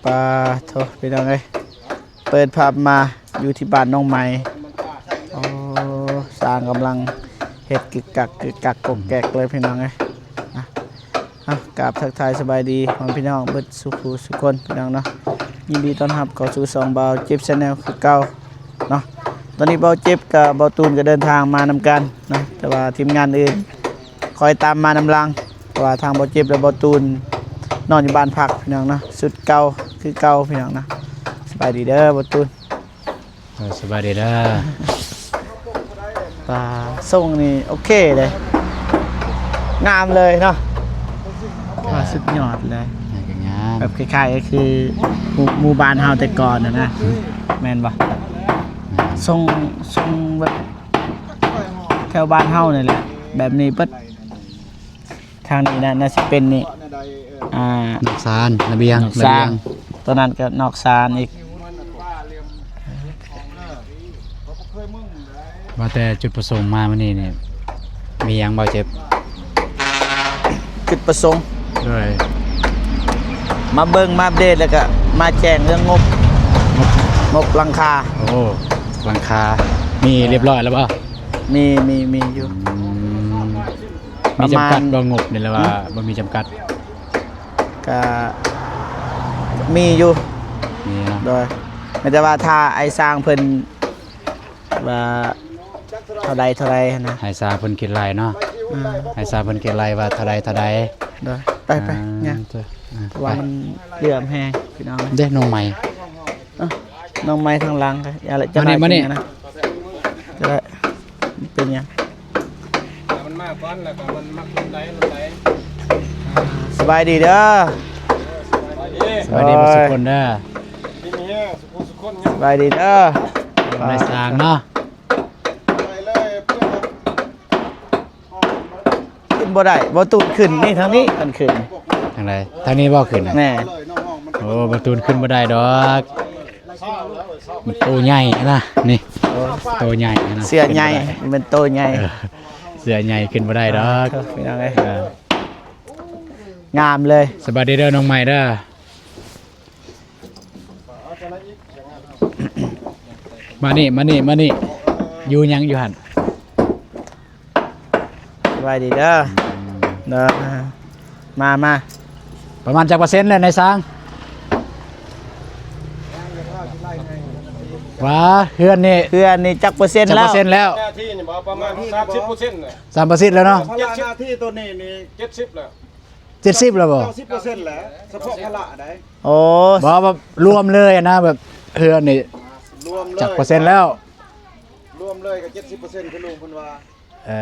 ປາໂທ້ ພີ່ນ້ອງເອີຍ ເປີດພາບມາຢູ່ທີ່ບ້ານນ້ອງໃໝ່. ໂອ້ ຊ່າງກຳລັງເຮັດກຶກກັກກຶກກັກກົກແກັກເລີຍ ພີ່ນ້ອງເອີຍ. ອ່ະ ອ່ະ ກາບທັກທາຍສະບາຍດີພໍ່ແມ່ພີ່ນ້ອງເບິດສູ່ຜູ້ສູ່ຄົນ ພີ່ນ້ອງເນາະ. ຍິນດີຕ້ອນຮັບເຂົ້າສູ່ຊ່ອງບ່າວເຈັບ Channel ຄືເກົ່າເນາະ. ຕອນນີ້ບ່າວເຈັບກັບບ່າວຕູນກໍເດີນທາງມານຳກັນເນາະ ແຕ່ວ່າທີມງານອື່ນ ຄອຍຕາມມານຳຫຼັງ ເພາະວ່າທາງບ່າວເຈັບ ແລະ ບ່າວຕູນນອນຢູ່ບ້ານພັກ ພີ່ນ້ອງເນາະ. ຊຸດເກົ່າຄືເກົ່າ ພີ່ນ້ອງເນາະ. ສະບາຍດີເດີບ່າວຕູນ. ເອີ ສະບາຍດີເດີ. ປາ ຊົງນີ້ໂອເຄເດ້ ງາມເລີຍເນາະ. ປາ ສຸດຍອດເລີຍ ງາມ ແບບຄ້າຍໆ ກໍຄືໝູ່ ໝູ່ບ້ານເຮົາແຕ່ກ່ອນນະ ແມ່ນບໍ່? ຊົງ ຊົງແບບ ແຖວບ້ານເຮົານີ້ແຫຼະ ແບບນີ້ເບິດ. ທາງນີ້ນະ ໜ້າຊິເປັນນີ້ ອ່າ ນອກຊານ ລະບຽງ ນອກຊານ ລະບຽງ. ຕົວນັ້ນກໍນອກຊານອີກ. ວ່າແຕ່ຈຸດປະສົງມາມື້ນີ້ນີ້ ມີຫຍັງບໍ່ເຈັບ? ຈຸດປະສົງ ໂດຍ ມາເບິ່ງ ມາອັບເດດ ແລ້ວກະມາແຈ້ງເລື່ອງງົບ ງົບ ງົບຫຼັງຄາ. ໂອ້ ຫຼັງຄາມີຮຽບຮ້ອຍແລ້ວບໍ່? ມີ ມີ ມີຢູ່. ອືມ ມີຈຳກັດບໍ່ງົບນີ້ ຫຼືວ່າບໍ່ມີຈຳກັດ? ກະມີຢູ່ ມີເນາະ. ໂດຍ ມີແຕ່ວ່າຖ້າອ້າຍຊ່າງເພິ່ນ ວ່າເທົ່າໃດເທົ່າໃດຫັ້ນນະ ໃຫ້ຊາເພິ່ນຄິດໄລ່ເນາະ. ອືມ ໃຫ້ຊາເພິ່ນຄິດໄລ່ວ່າເທົ່າໃດເທົ່າໃດ. ໂດຍ ໄປ ໄປ ອ່າ ຍ່າງ ເອີ ເພາະວ່າມັນເຫຼື້ອມແຮງ ພີ່ນ້ອງເອີຍ. ເດ້ ນ້ອງໃໝ່ ເອົ້າ ນ້ອງໃໝ່ທາງຫຼັງກໍຢ່າລະ ມານີ້ ມານີ້ ກໍໄດ້ ເປັນຫຍັງ ມັນມາກ່ອນ ແລ້ວກໍມັນມັກລົງໄດ ລົງໄດ. ສະບາຍດີເດີ ສະບາຍດີ ສະບາຍດີເບິດ ໂອ້ຍ ທຸກຄົນເດີ. ສະບາຍດີເດີ ນາຍຊ່າງເນາະ. ຂຶ້ນບໍ່ໄດ້ ບໍ່ຕູນຂຶ້ນນີ້ ທາງນີ້ມັນຂຶ້ນ ທາງໃດ? ທາງນີ້ບໍ່ຂຶ້ນນະ? ແມ່ນ. ໂອ້ ບໍ່ຕູນຂຶ້ນບໍ່ໄດ້ດອກ ມັນໂຕໃຫຍ່ນະນີ້. ໂອ້ ໂຕໃຫຍ່ນະ ເສື້ອໃຫຍ່ ຂຶ້ນບໍ່ໄດ້ ມັນໂຕໃຫຍ່ ເອີ ເສື້ອໃຫຍ່ຂຶ້ນບໍ່ໄດ້ດອກ ພີ່ນ້ອງເອີຍ. ເອີ ງາມເລີຍ. ສະບາຍດີເດີ ນ້ອງໃໝ່ເດີ. ມານີ້ ມານີ້ ມານີ້ ຢູ່ຫຍັງຢູ່ຫັ້ນ? ສະບາຍດີເດີ ເດີ ມາ ມາ. ປະມານຈັກເປີເຊັນແລ້ວນາຍຊ່າງ? ວ່າເຮືອນນີ້ ເຮືອນນີ້ຈັກເປີເຊັນແລ້ວ? ຈັກເປີເຊັນແລ້ວ? ໜ້າທີ່ນີ້ບໍ່ ປະມານສາມສິບເປີເຊັນແຫຼະ. ສາມເປີເຊັນແລ້ວເນາະ? ພາລະໜ້າທີ່ໂຕນີ້ນີ້ ເຈັດສິບແລ້ວ. ເຈັດສິບແລ້ວບໍ່? ເກົ້າສິບເປີເຊັນແຫຼະ ສະເພາະພາລະໃດ໋. ໂອ້ ບໍ່ ແບບລວມເລີຍນະ ແບບເຮືອນນີ້ ລວມເລີຍ ຈັກເປີເຊັນແລ້ວ? ລວມເລີຍກໍເຈັດສິບເປີເຊັນ ຄືລຸງເພິ່ນວ່າ. ເອີ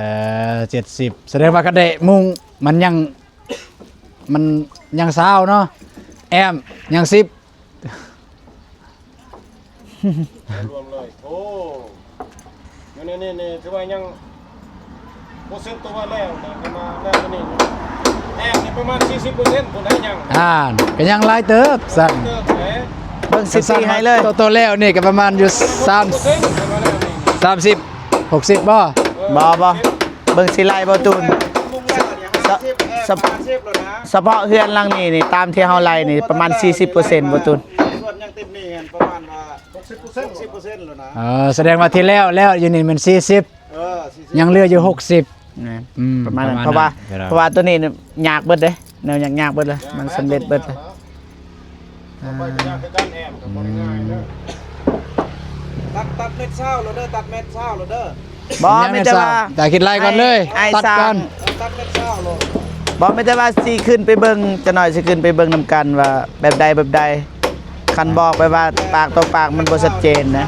ເຈັດສິບ ສະແດງວ່າຄັນໄດ້ມຸງ ມັນຍັງ ມັນຍັງຊາວເນາະ ແອ້ມຍັງສິບ. ລວມເລີຍ ໂອ້ ຢູ່ໃນນີ້ນີ້ຖືວ່າຍັງບໍ່ເຊັດຕົວແລ້ວນະ ກະມາແລ້ວນີ້ ແອບນີ້ປະມານສີ່ສິບເປີເຊັນພຸ້ນໄດ໋ຍັງ. ອ່າ ກະຍັງຫຼາຍເຕີບຊັ້ນ ເບິ່ງສະຖິຕິໃຫ້ເລີຍ ໂຕ ໂຕແລ້ວນີ້ກະປະມານຢູ່ສາມ ສາມສິບ ຫົກສິບບໍ່? ບໍ່ ບໍ່ ເບິ່ງຊິໄລ່ບໍ່ຕູນ ສະ ສະ ສະເພາະເຮືອນຫຼັງນີ້ນີ້ ຕາມທີ່ເຮົາໄລ່ນີ້ປະມານສີ່ສິບເປີເຊັນບໍ່ຕູນ. ສ່ວນຍັງຕິດໜີ້ຫັ້ນປະມານວ່າຫົກສິບເປີເຊັນ ຫົກສິບເປີເຊັນແລ້ວນະ. ເອີ ສະແດງວ່າທີ່ແລ້ວ ແລ້ວຢູ່ນີ້ແມ່ນສີ່ສິບ ເອີ ສີ່ສິບ ຍັງເຫຼືອຢູ່ຫົກສິບ. ແມ່ນ ອືມ ປະມານນັ້ນ ປະມານນັ້ນ ເພາະວ່າ ເພາະວ່າໂຕນີ້ຍາກເບິດເດ້ ແນວຍາກໆເບິດເລີຍ ມັນສຳເລັດເບິດເລີຍ. ອ່າ ຕັດ ຕັດແມັດຊາວໂລດເດີ ຕັດແມັດຊາວໂລດເດີ. ບໍ່ ມີແຕ່ວ່າ ຕາຄິດໄລ່ກ່ອນເລີຍ ຕັດກ່ອນ ເອີ ຕັດແມັດຊາວໂລດ. ບໍ່ ມີແຕ່ວ່າຊິຂຶ້ນໄປເບິ່ງ ຈັກໜ້ອຍຊິຂຶ້ນໄປເບິ່ງນຳກັນວ່າແບບໃດແບບໃດ ຄັນບອກໄປວ່າປາກຕໍ່ປາກມັນບໍ່ຊັດເຈນນະ.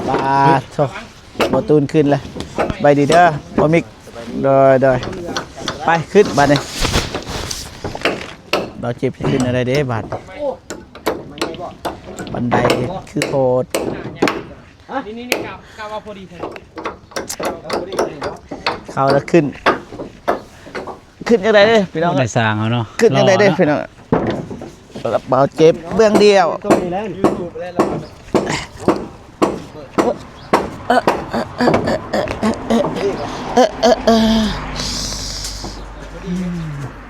ປາດໂທ້ ບໍ່ຕູນຂຶ້ນແລ້ວ ສະບາຍດີເດີ ບໍ່ມິກ. ໂດຍ ໂດຍ ໄປຂຶ້ນບາດນີ້ ບ່າວເຈັບຊິຂຶ້ນແນວໃດເດ້ບາດ ບັນໄດຄືໂຫດ. ນີ້ໆໆ ກະ ກະວ່າພໍດີແທ້ ເຂົ້າແລ້ວຂຶ້ນ ຂຶ້ນຈັ່ງໃດເດ້ພີ່ນ້ອງ ໄດ້ສ້າງເອົາເນາະ ຂຶ້ນຈັ່ງໃດເດ້ພີ່ນ້ອງ. ບ່າວເຈັບເບື້ອງດຽວ.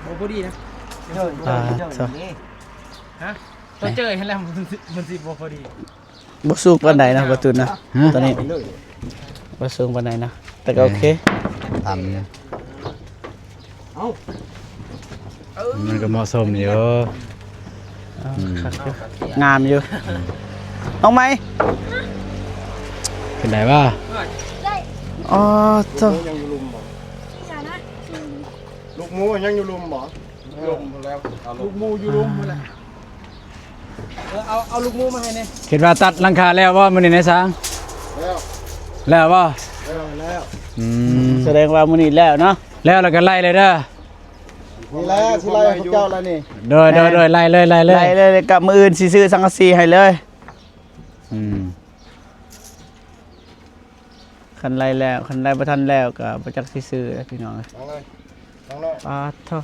ບໍ່ພໍດີນະ ເຈີ ເຈີ ເຈີ ເລີຍ ຮະ ໂຕເຈີຫັ້ນແຫຼະ ມັນຊິ ມັນຊິບໍ່ພໍດີ ບໍ່ສູງປານໃດນະ ບໍ່ຕຸນນະ ຮະ ຕອນນີ້ບໍ່ສູງປານໃດນະ ແຕ່ກໍໂອເຄ ຕາມ ເອົ້າ ມັນກໍເໝາະສົມຢູ່ ເອີ ອືມ ຄັກຢູ່ ງາມຢູ່ ອືມ ນ້ອງໃໝ່ ເປັນໃດວະ? ອໍ ໂທ້ ຍັງຢູ່ລຸ່ມບໍ່? ລູກໝູຍັງຢູ່ລຸ່ມບໍ່? ເອີ ລູກໝູຢູ່ລຸ່ມພຸ້ນແຫຼະ ເອີ ເອົາ ເອົາລູກໝູມາໃຫ້ແດ່ ຄິດວ່າຕັດຫຼັງຄາແລ້ວບໍ່ມື້ນີ້ນາຍຊ່າງ? ແລ້ວ ແລ້ວບໍ່? ແລ້ວ ແລ້ວ ອືມ ສະແດງວ່າມື້ນີ້ແລ້ວເນາະ ແລ້ວ ແລ້ວກໍໄລ່ເລີຍເດີ ນີ້ແຫຼະ ຊິໄລ່ໃຫ້ພວກເຈົ້າແລ້ວນີ້ ໂດຍ ໂດຍ ໂດຍ ໄລ່ເລີຍ ໄລ່ເລີຍ ໄລ່ເລີຍ ແລ້ວກໍມື້ອື່ນຊິຊື້ສັງກະສີໃຫ້ເລີຍ ອືມ ຄັນໄລ່ແລ້ວ ຄັນໄລ່ບໍ່ທັນແລ້ວກໍບໍ່ຈັກຊິຊື້ແລ້ວ ພີ່ນ້ອງເອີຍ ປາດໂທ້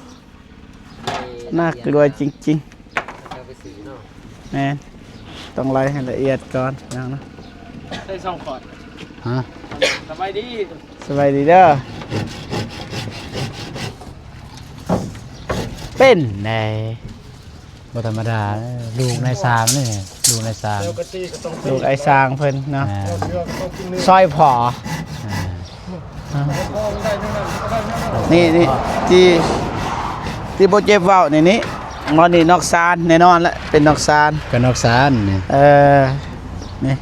ໜ້າກົວຈິງໆ ແມ່ນ ຕ້ອງໄລ່ໃຫ້ລະອຽດກ່ອນ ພີ່ນ້ອງເນາະ ໃສ່ສອງຂອດ ຮະ ສະບາຍດີ ສະບາຍດີເດີ ເປັນແນວ ບໍ່ທຳມະດາ ລູກນາຍຊ່າງນີ້ ລູກນາຍຊ່າງ ລູກອ້າຍຊ່າງເພິ່ນເນາະ ແມ່ນ ຊ່ອຍພໍ່ ອ່າ ນີ້ ນີ້ ທີ່ ທີ່ບໍ່ເຈັບເວົ້ານີ້ ນີ້ ໝໍນີ້ນອກຊານແນ່ນອນແຫຼະ ເປັນນອກຊານ ກໍນອກຊານນີ້ ເອີ ນີ້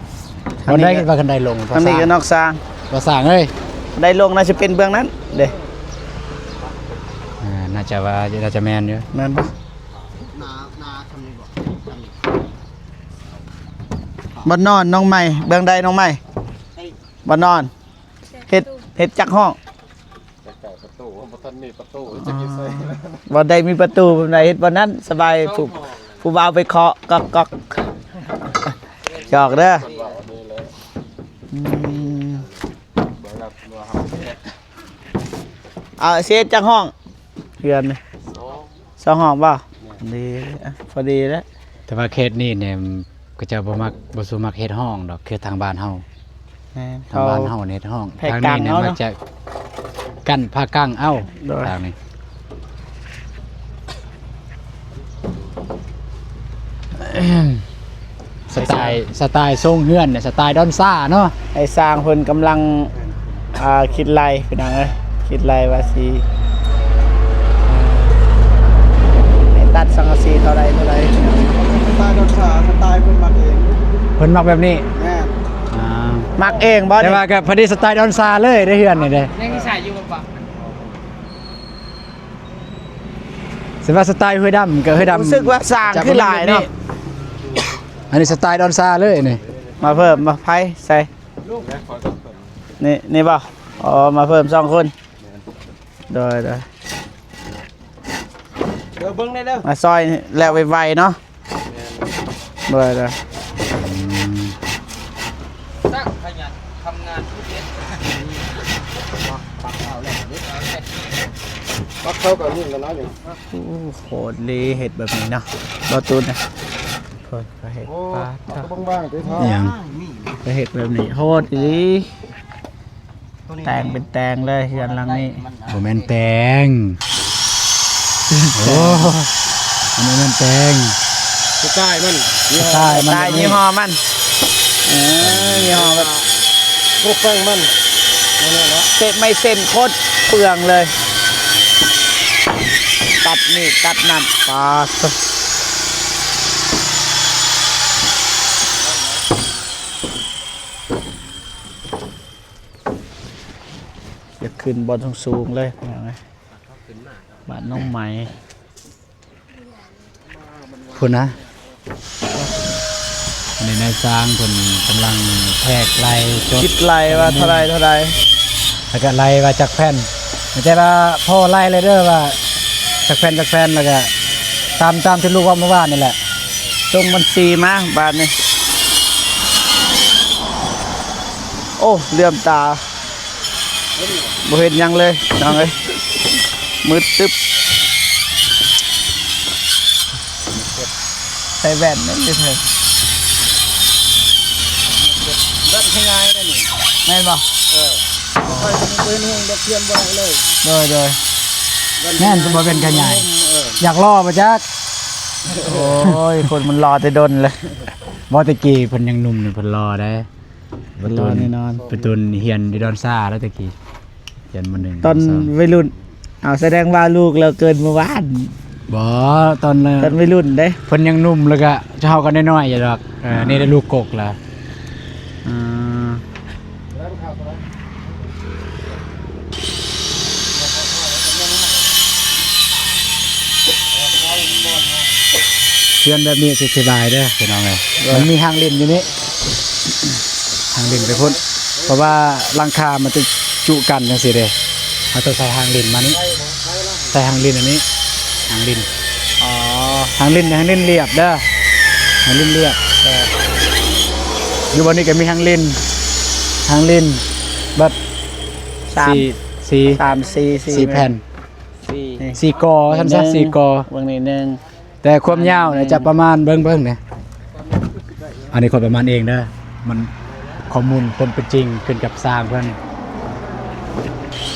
ບໍ່ໄດ້ວ່າຄັນໄດລົງ ທາງນີ້ກໍນອກຊານ ບໍ່ສ້າງເອີຍ ໄດລົງໜ້າຈະເປັນເບື້ອງນັ້ນເດ້ ອ່າ ໜ້າຈະວ່າ ໜ້າຈະແມ່ນຢູ່ ແມ່ນບໍ່? ໜ້າ ໜ້າຊ່ຳນີ້ບໍ່? ຊ່ຳນີ້ ບ່ອນນອນນ້ອງໃໝ່ ເບື້ອງໃດນ້ອງໃໝ່? ບ່ອນນອນ ເຮັດ ເຮັດຈັກຫ້ອງ? ໃກ້ໆປະຕູ ບໍ່ທັນມີປະຕູ ອໍ ຈັກຢູ່ໃສ ບໍ່ໄດ້ມີປະຕູ ບໍ່ໄດ້ເຮັດບ່ອນນັ້ນ ສະບາຍ ຜູ້ ຜູ້ບ່າວໄປເຄາະກອກໆ ຫຍອກເດີ ອືມ ບໍ່ຮັບ ບໍ່ຮັບແຂກ ອ່າ ຊິເຮັດຈັກຫ້ອງ ເຮືອນນີ້? ສອງ ສອງຫ້ອງບໍ່? ແມ່ນ ດີ ອ່ະ ພໍດີແລ້ວ ແຕ່ວ່າເຂດນີ້ນີ້ ເຂົາເຈົ້າບໍ່ມັກ ບໍ່ສູ່ມັກເຮັດຫ້ອງດອກ ຄືທາງບ້ານເຮົາ ແມ່ນ ທາງບ້ານເຮົານີ້ເຮັດຫ້ອງ ທາງນີ້ນີ້ມັກຈະກັ້ນຜ້າກັ້ງເອົາ ໂດຍ ທາງນີ້ ສະໄຕ ສະໄຕຊົງເຮືອນນີ້ ສະໄຕດອນຊາເນາະ ອ້າຍຊ່າງເພິ່ນກຳລັງ ອ່າ ຄິດໄລ່ພີ່ນ້ອງເອີຍ ຄິດໄລ່ວ່າຊິ ອ່າ ໃຫ້ຕັດສັງກະສີເທົ່າໃດ ເທົ່າໃດ ສະໄຕດອນຊາ ສະໄຕເພິ່ນມັກເອງ ເພິ່ນມັກແບບນີ້ ແມ່ນ ອ່າ ມັກເອງບໍ່? ແຕ່ວ່າກໍພໍດີສະໄຕດອນຊາເລີຍເດ້ ເຮືອນນີ້ເດ້ ຍັງໃຊ້ຢູ່ບໍ່ປະ? ຊິວ່າສະໄຕຫ້ວຍດຳ ກໍຫ້ວຍດຳ ຮູ້ສຶກວ່າສ້າງຄືຫຼາຍເນາະ ອັນນີ້ສະໄຕດອນຊາເລີຍນີ້ ມາເພີ່ມ ມາໄຟໃສ່ ນີ້ ນີ້ບໍ່? ອໍ ມາເພີ່ມສອງຄົນ ໂດຍ ໂດຍ ເດີ ເບິ່ງແດ່ເດີ ມາຊ່ອຍແລ້ວໄວໆເນາະ ໂດຍ ໂດຍ ອືມ ຊ່າງຂະຫຍັນທຳງານທຸກເຮັດ ປັກເຂົ້າແລ້ວເດ້ ປັກເຂົ້າກໍນີ້ແລ້ວເນາະ ໂອ້ ໂຄດລີເຮັດແບບນີ້ເນາະ ບໍ່ຕູນນະ ເພິ່ນກໍເຮັດ ໂອ້ ປາດ ເອົາ ໂທ້ ກໍບາງໆຕິ ຫຍັງ ກໍເຮັດແບບນີ້ໂຄດລີ ແຕ່ງເປັນແຕ່ງເລີຍເຮືອນຫຼັງນີ້ ບໍ່ແມ່ນແຕ່ງ ໂອ້ ມັນບໍ່ແມ່ນແຕ່ງ ສະໄຕມັນ ສະໄຕມັນ ສະໄຕຍີ່ຫໍ້ມັນ ເອີ ຍີ່ຫໍ້ແບບ ໂອ້ ແປ້ງມັນ ເສດໄມ້ເສັ້ນໂຄດເປືອງເລີຍ ຕັດນີ້ຕັດນັ້ນ ປາດ ຢາກຂຶ້ນບ່ອນສູງໆເລີຍພີ່ນ້ອງເອີຍ ບ້ານນ້ອງໃໝ່ ພຸ້ນນະ ອັນນີ້ນາຍຊ່າງເພິ່ນກຳລັງແທກໄລ່ຈົດ ຄິດໄລ່ວ່າເທົ່າໃດເທົ່າໃດ ແລ້ວກໍໄລ່ວ່າຈັກແຜ່ນ ມີແຕ່ວ່າພໍໄລ່ເລີຍເດີວ່າຈັກແຜ່ນ ຈັກແຜ່ນ ແລ້ວກໍຕາມ ຕາມທີ່ລູກເວົ້າເມື່ອວານນີ້ແຫຼະ ສົ່ງບັນຊີມາບາດນີ້ ໂອ້ ເຫຼື້ອມຕາ. ບໍ່ເຫັນຫຍັງເລີຍນ້ອງເອີຍ ມືດຕຶບ ໃສ່ແວ່ນແມ່ນຊິເທີ ແວ່ນຄືງ່າຍເດ້ນີ້ ແມ່ນບໍ່? ເອີ ຂ້ອຍບໍ່ເຫັນດອກ ຂຽນບໍ່ໄດ້ເລີຍ ໂດຍ ໂດຍ. ແມ່ນ ບໍ່ເປັນກະໃຫຍ່ ເອີ ຢາກຫຼໍ່ບໍ່ຈັກ. ໂອ້ຍ ຄົນມັນຫຼໍ່ແຕ່ດົນແລ້ວ. ບໍ່ ແຕ່ກີ້ເພິ່ນຍັງໜຸ່ມນີ້ ເພິ່ນຫຼໍ່ເດ້. ເພິ່ນ ເພິ່ນຫຼໍ່ແນ່ນອນ ເພິ່ນຮຽນຢູ່ດອນຊາແລ້ວແຕ່ກີ້ ຮຽນ ມໍໜຶ່ງ ຕອນ ມໍສອງ ໄວລຸ້ນ. ເອົາ ສະແດງວ່າລູກລາວເກີດມື້ວານ. ບໍ່ ຕອນ ຕອນໄວລຸ້ນເດ້ ເພິ່ນຍັງໜຸ່ມ ແລ້ວກະເຮົາກະນ້ອຍໆຢູ່ດອກ. ເອີ ນີ້ໄດ້ລູກກົກແລ້ວ. ອ່າ ເຮືອນແບບນີ້ຊິສະບາຍເດີພີ່ນ້ອງເອີຍ. ມັນມີຫ້າງຫຼິ້ນຢູ່ນີ້ ຫ້າງຫຼິ້ນໄປພຸ້ນ ເພາະວ່າຫຼັງຄາມັນຈະຈຸກັນຈັ່ງຊີ້ເດ້. ເຮົາຕ້ອງໃສ່ຫ້າງຫຼິ້ນມານີ້ ໃສ່ຫ້າງຫຼິ້ນອັນນີ້ ຫ້າງຫຼິ້ນ. ອໍ ຫ້າງຫຼິ້ນ ຫ້າງຫຼິ້ນລຽບເດີ ຫ້າງຫຼິ້ນລຽບ. ເອີ ຢູ່ບ່ອນນີ້ກະມີຫ້າງຫຼິ້ນ ຫ້າງຫຼິ້ນເບິດ ສາມ ສີ່ ສາມ ສີ່ ສີ່ ສີ່ແຜ່ນ ສີ່ ສີ່ກໍຊັ້ນຊະ ສີ່ກໍ ເບິ່ງນີ້ໜຶ່ງ ແຕ່ຄວາມຍາວນະຈະປະມານ ເບິ່ງ ເບິ່ງນີ້ ອັນນີ້ຂ້ອຍປະມານເອງເດີ ມັນ ຂໍ້ມູນຄວາມເປັນຈິງຂຶ້ນກັບຊ່າງເພິ່ນ.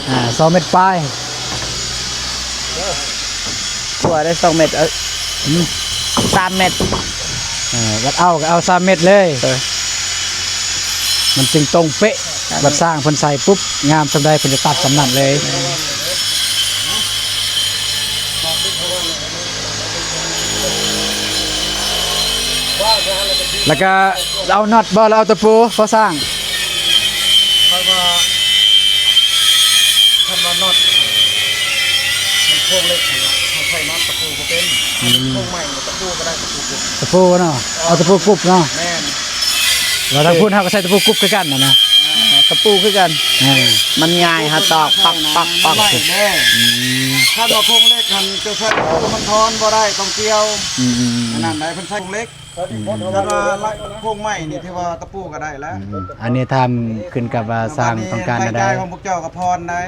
ອ່າ ສອງແມັດປາຍ ກວ່າໄດ້ສອງແມັດ ເອີ ສາມແມັດ. ເອີ ບັດເອົາກະເອົາສາມແມັດເລີຍ ເອີ ມັນຈຶ່ງຕົງເປະ. ບັດຊ່າງເພິ່ນໃສ່ປຸບ ງາມສ່ຳໃດເພິ່ນຈະຕັດສ່ຳນັ້ນເລີຍ. ແລ້ວກະເອົານັອດບໍ່ ຫຼືເອົາຕະປູ ພໍ່ຊ່າງ? ຂ້ອຍວ່າ ຄັນວ່ານັອດ ມັນໂຄງເຫຼັກຫັ້ນນະ ເຮົາໃຊ້ນັອດຕະປູບໍ່ເປັນ. ອືມ ໂຄງໃໝ່ ຕະປູກະໄດ້ ຕະປູກຸບ ຕະປູເນາະ ເອົາຕະປູກຸບເນາະ. ແມ່ນ ແລ້ວທາງພຸ້ນເຮົາກະໃຊ້ຕະປູກຸບຄືກັນຫັ້ນນະ. ອ່າ ຕະປູຄືກັນ ອ່າ ມັນງ່າຍ ເຮົາຕອກປັກໆໆ. ອືມ ຄັນວ່າໂຄງເຫຼັກຫັ້ນ ເຈົ້າໃຊ້ຕະປູມັນຖອນບໍ່ໄດ້ ຕ້ອງກ່ຽວ. ອືມໆໆ ອັນນັ້ນໄດ໋ ເພິ່ນໃຊ້ໂຄງເຫຼັກ. ອືມ ຄັນວ່າໂຄງໃໝ່ນີ້ ຖືວ່າຕະປູກະໄດ້ແລ້ວ. ອືມ ອັນນີ້ຖາມຂຶ້ນກັບວ່າຊ່າງຕ້ອງການແນວໃດ ຂອງພວກເຈົ້າກະຜ່ອນໄດ໋.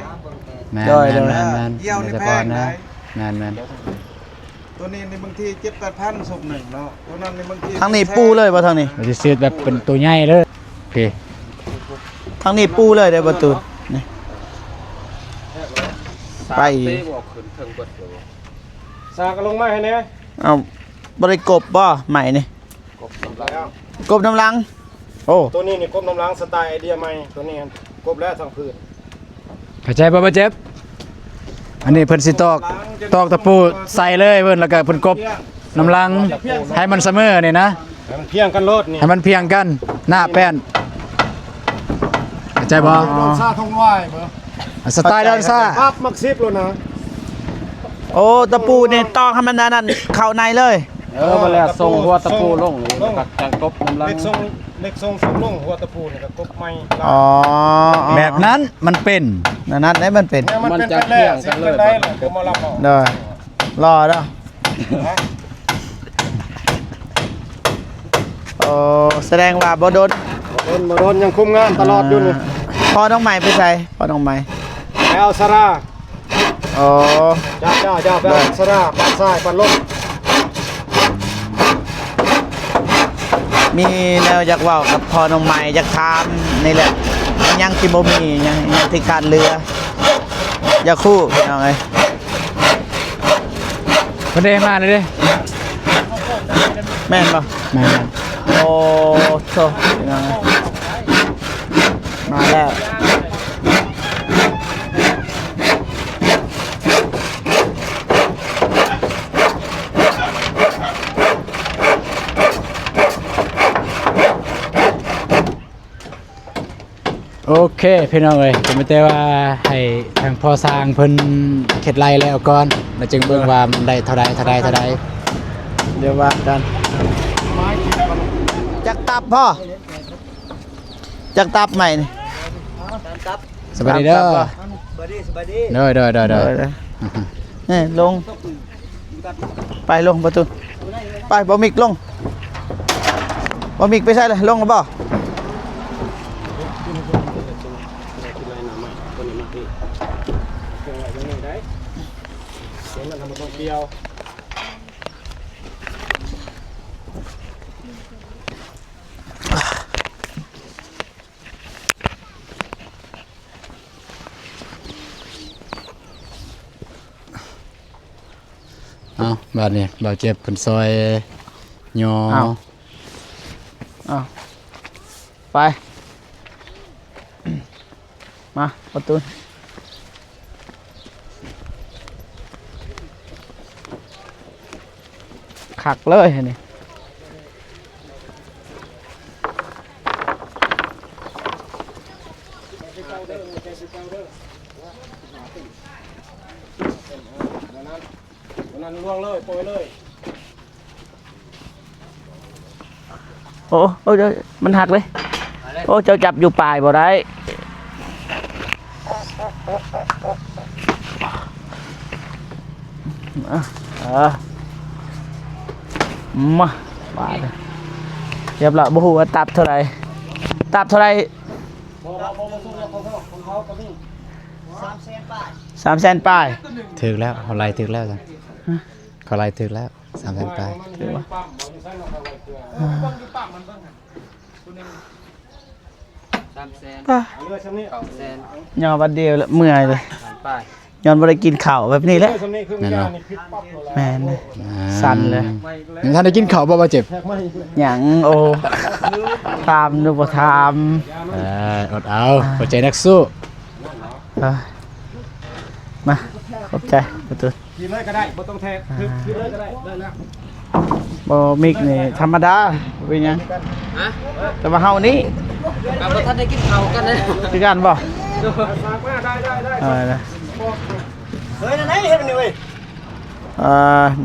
ແມ່ນ ໂດຍ ແມ່ນ ແມ່ນ ກ່ຽວນີ້ແພງໄດ໋. ແມ່ນໆ ໂຕນີ້ນີ້ບາງທີເຈັດແປດພັນ ສົກໜຶ່ງເນາະ ໂຕນັ້ນນີ້ບາງທີ ທາງນີ້ປູເລີຍບໍ່ ທາງນີ້? ຊິຊື້ແບບເປັນໂຕໃຫຍ່ເລີຍ. ໂອເຄ ທາງນີ້ປູເລີຍເດ້ ປະຕູນີ້ ໄປ ສາກະລົງມາໃຫ້ແດ່. ເອົ້າ ບໍ່ໄດ້ກົບບໍ່ ໄມ້ນີ້? ກົບນຳຫຼັງ ກົບນຳຫຼັງ. ໂອ້ ໂຕນີ້ນີ້ກົບນຳຫຼັງ ສະໄຕລ໌ໄອເດຍໃໝ່ ໂຕນີ້ກົບແລ້ວທັງພື້ນ. ເຂົ້າໃຈບໍ່ ບາດເຈັບ? ອັນນີ້ເພິ່ນຊິຕອກ ຕອກຕະປູໃສ່ເລີຍເພິ່ນ ແລ້ວກະເພິ່ນກົບນຳຫຼັງໃຫ້ມັນສະເໝີນີ້ນະ ໃຫ້ມັນພຽງກັນໂລດນີ້ ໃຫ້ມັນພຽງກັນ ໜ້າແປ້ນ. ເຂົ້າໃຈບໍ່? ດອນຊາທົ່ງວາຍບໍ່? ສະໄຕລ໌ດອນຊາ ປັບມັກສິບໂລດນະ. ໂອ້ ຕະປູນີ້ຕອກໃຫ້ມັນອັນນັ້ນເຂົ້າໃນເລີຍ. ເອີ ມາແລ້ວສົ່ງຫົວຕະປູລົງນີ້ ແລ້ວກະຈັງກົບນຳຫຼັງ. ເຫຼັກສົ່ງ ເຫຼັກສົ່ງ ສົ່ງລົງ ຫົວຕະປູນີ້ກະກົບໃໝ່. ອໍ ແບບນັ້ນມັນເປັນ ແນວນັ້ນເດ້ມັນເປັນ ມັນຈະພຽງກັນເລີຍ. ໂດຍ ລໍເດີ. ໂອ້ ສະແດງວ່າບໍ່ດົນ ບໍ່ດົນ ບໍ່ດົນ ຍັງຄຸມງານຕະຫຼອດຢູ່ນີ້. ພໍ່ນ້ອງໃໝ່ໄປໃສ? ພໍ່ນ້ອງໃໝ່ ໄປເອົາສາລາ. ອໍ ເຈົ້າ ເຈົ້າ ເຈົ້າ ໄປເອົາສາລາ ປາດຊ້າຍ ປາດລົງ. ມີແນວຢາກເວົ້າກັບພໍ່ນ້ອງໃໝ່ ຢາກຖາມນີ້ແຫຼະ ຍັງຊິບໍ່ມີຫຍັງ ຍັງທີ່ຂາດເຫຼືອ ຢາກຮູ້ພີ່ນ້ອງເອີຍ. ເພິ່ນໄດ້ມາແລ້ວເດ້ ແມ່ນບໍ່? ແມ່ນໆ. ໂອ້ໂທ້ ພີ່ນ້ອງເອີຍ ມາແລ້ວ. ໂອເຄ ພີ່ນ້ອງເອີຍ ກະມີແຕ່ວ່າໃຫ້ທາງພໍ່ຊ່າງເພິ່ນເຮັດໄລ່ແລ້ວກ່ອນ ແລ້ວຈຶ່ງເບິ່ງວ່າມັນໄດ້ເທົ່າໃດ ເທົ່າໃດ ເທົ່າໃດ ດຽວວ່າກັນ. ຈັກຕັບພໍ່? ຈັກຕັບໃໝ່ນີ້? ສະບາຍດີເດີ. ສະບາຍດີ ສະບາຍດີ. ໂດຍ ໂດຍ ໂດຍ ໂດຍ. ນີ້ລົງ ໄປລົງປະຕູ ໄປ ບໍ່ມິກລົງ ບໍ່ມິກໄປໃສລະ ລົງລະບໍ່? ເອົາ ບາດນີ້ບ່າວເຈັບເພິ່ນຊ່ອຍຍໍ ເອົາ ເອົາ ໄປ ມາ ປະຕູ ຄັກເລີຍອັນນີ້ ນັ້ນລ່ວງເລີຍ ປ່ອຍເລີຍ ໂອ້ ໂອ້ ມັນຫັກເດ້ ໂອ້ ເຈົ້າຈັບຢູ່ປາຍບໍ່ໄດ້ ເອີ ມາ ບາດ ຮຽບຮ້ອຍ ບໍ່ຮູ້ວ່າຕັບເທົ່າໃດ ຕັບເທົ່າໃດ ສາມແສນປາຍ ຖືກແລ້ວ ເຮົາໄລ່ຖືກແລ້ວຊັ້ນ ເຂົາໄລ່ຖືກແລ້ວ ສາມແສນປາຍ ຖືກບໍ່ ສາມແສນ ເກົ້າແສນ ຍໍບັດດຽວລະເມື່ອຍເລີຍ ສາມປາຍ ຍ້ອນບໍ່ໄດ້ກິນເຂົ້າແບບນີ້ແຫຼະ ແມ່ນບໍ່ ແມ່ນເລີຍ ອ່າ ສັ່ນເລີຍ ຍັງທັນໄດ້ກິນເຂົ້າບໍ່ ບາດເຈັບ ຍັງ ໂອ້ ຖາມຢູ່ບໍ່ຖາມ ເອີ ອົດເອົາ ອ່າ ຫົວໃຈນັກສູ້ ເອີ ມາ ຂອບໃຈປະຕູ ຂີ່ເລີຍກໍໄດ້ ບໍ່ຕ້ອງແທກ ອ່າ ຄື ຄືເລີຍກໍໄດ້ ໄດ້ແລ້ວ ບໍ່ ມິກນີ້ທຳມະດາ ບໍ່ເປັນຫຍັງ ຮະ ແຕ່ວ່າເຮົານີ້ ກໍບໍ່ທັນໄດ້ກິນເຂົ້າກັນເລີຍ ຄືກັນບໍ່ ໄດ້ ໄດ້ ໄດ້ ເອີ ເອີ ນັ້ນໄດ ເຮັດອັນນີ້ເວີຍ ເອີ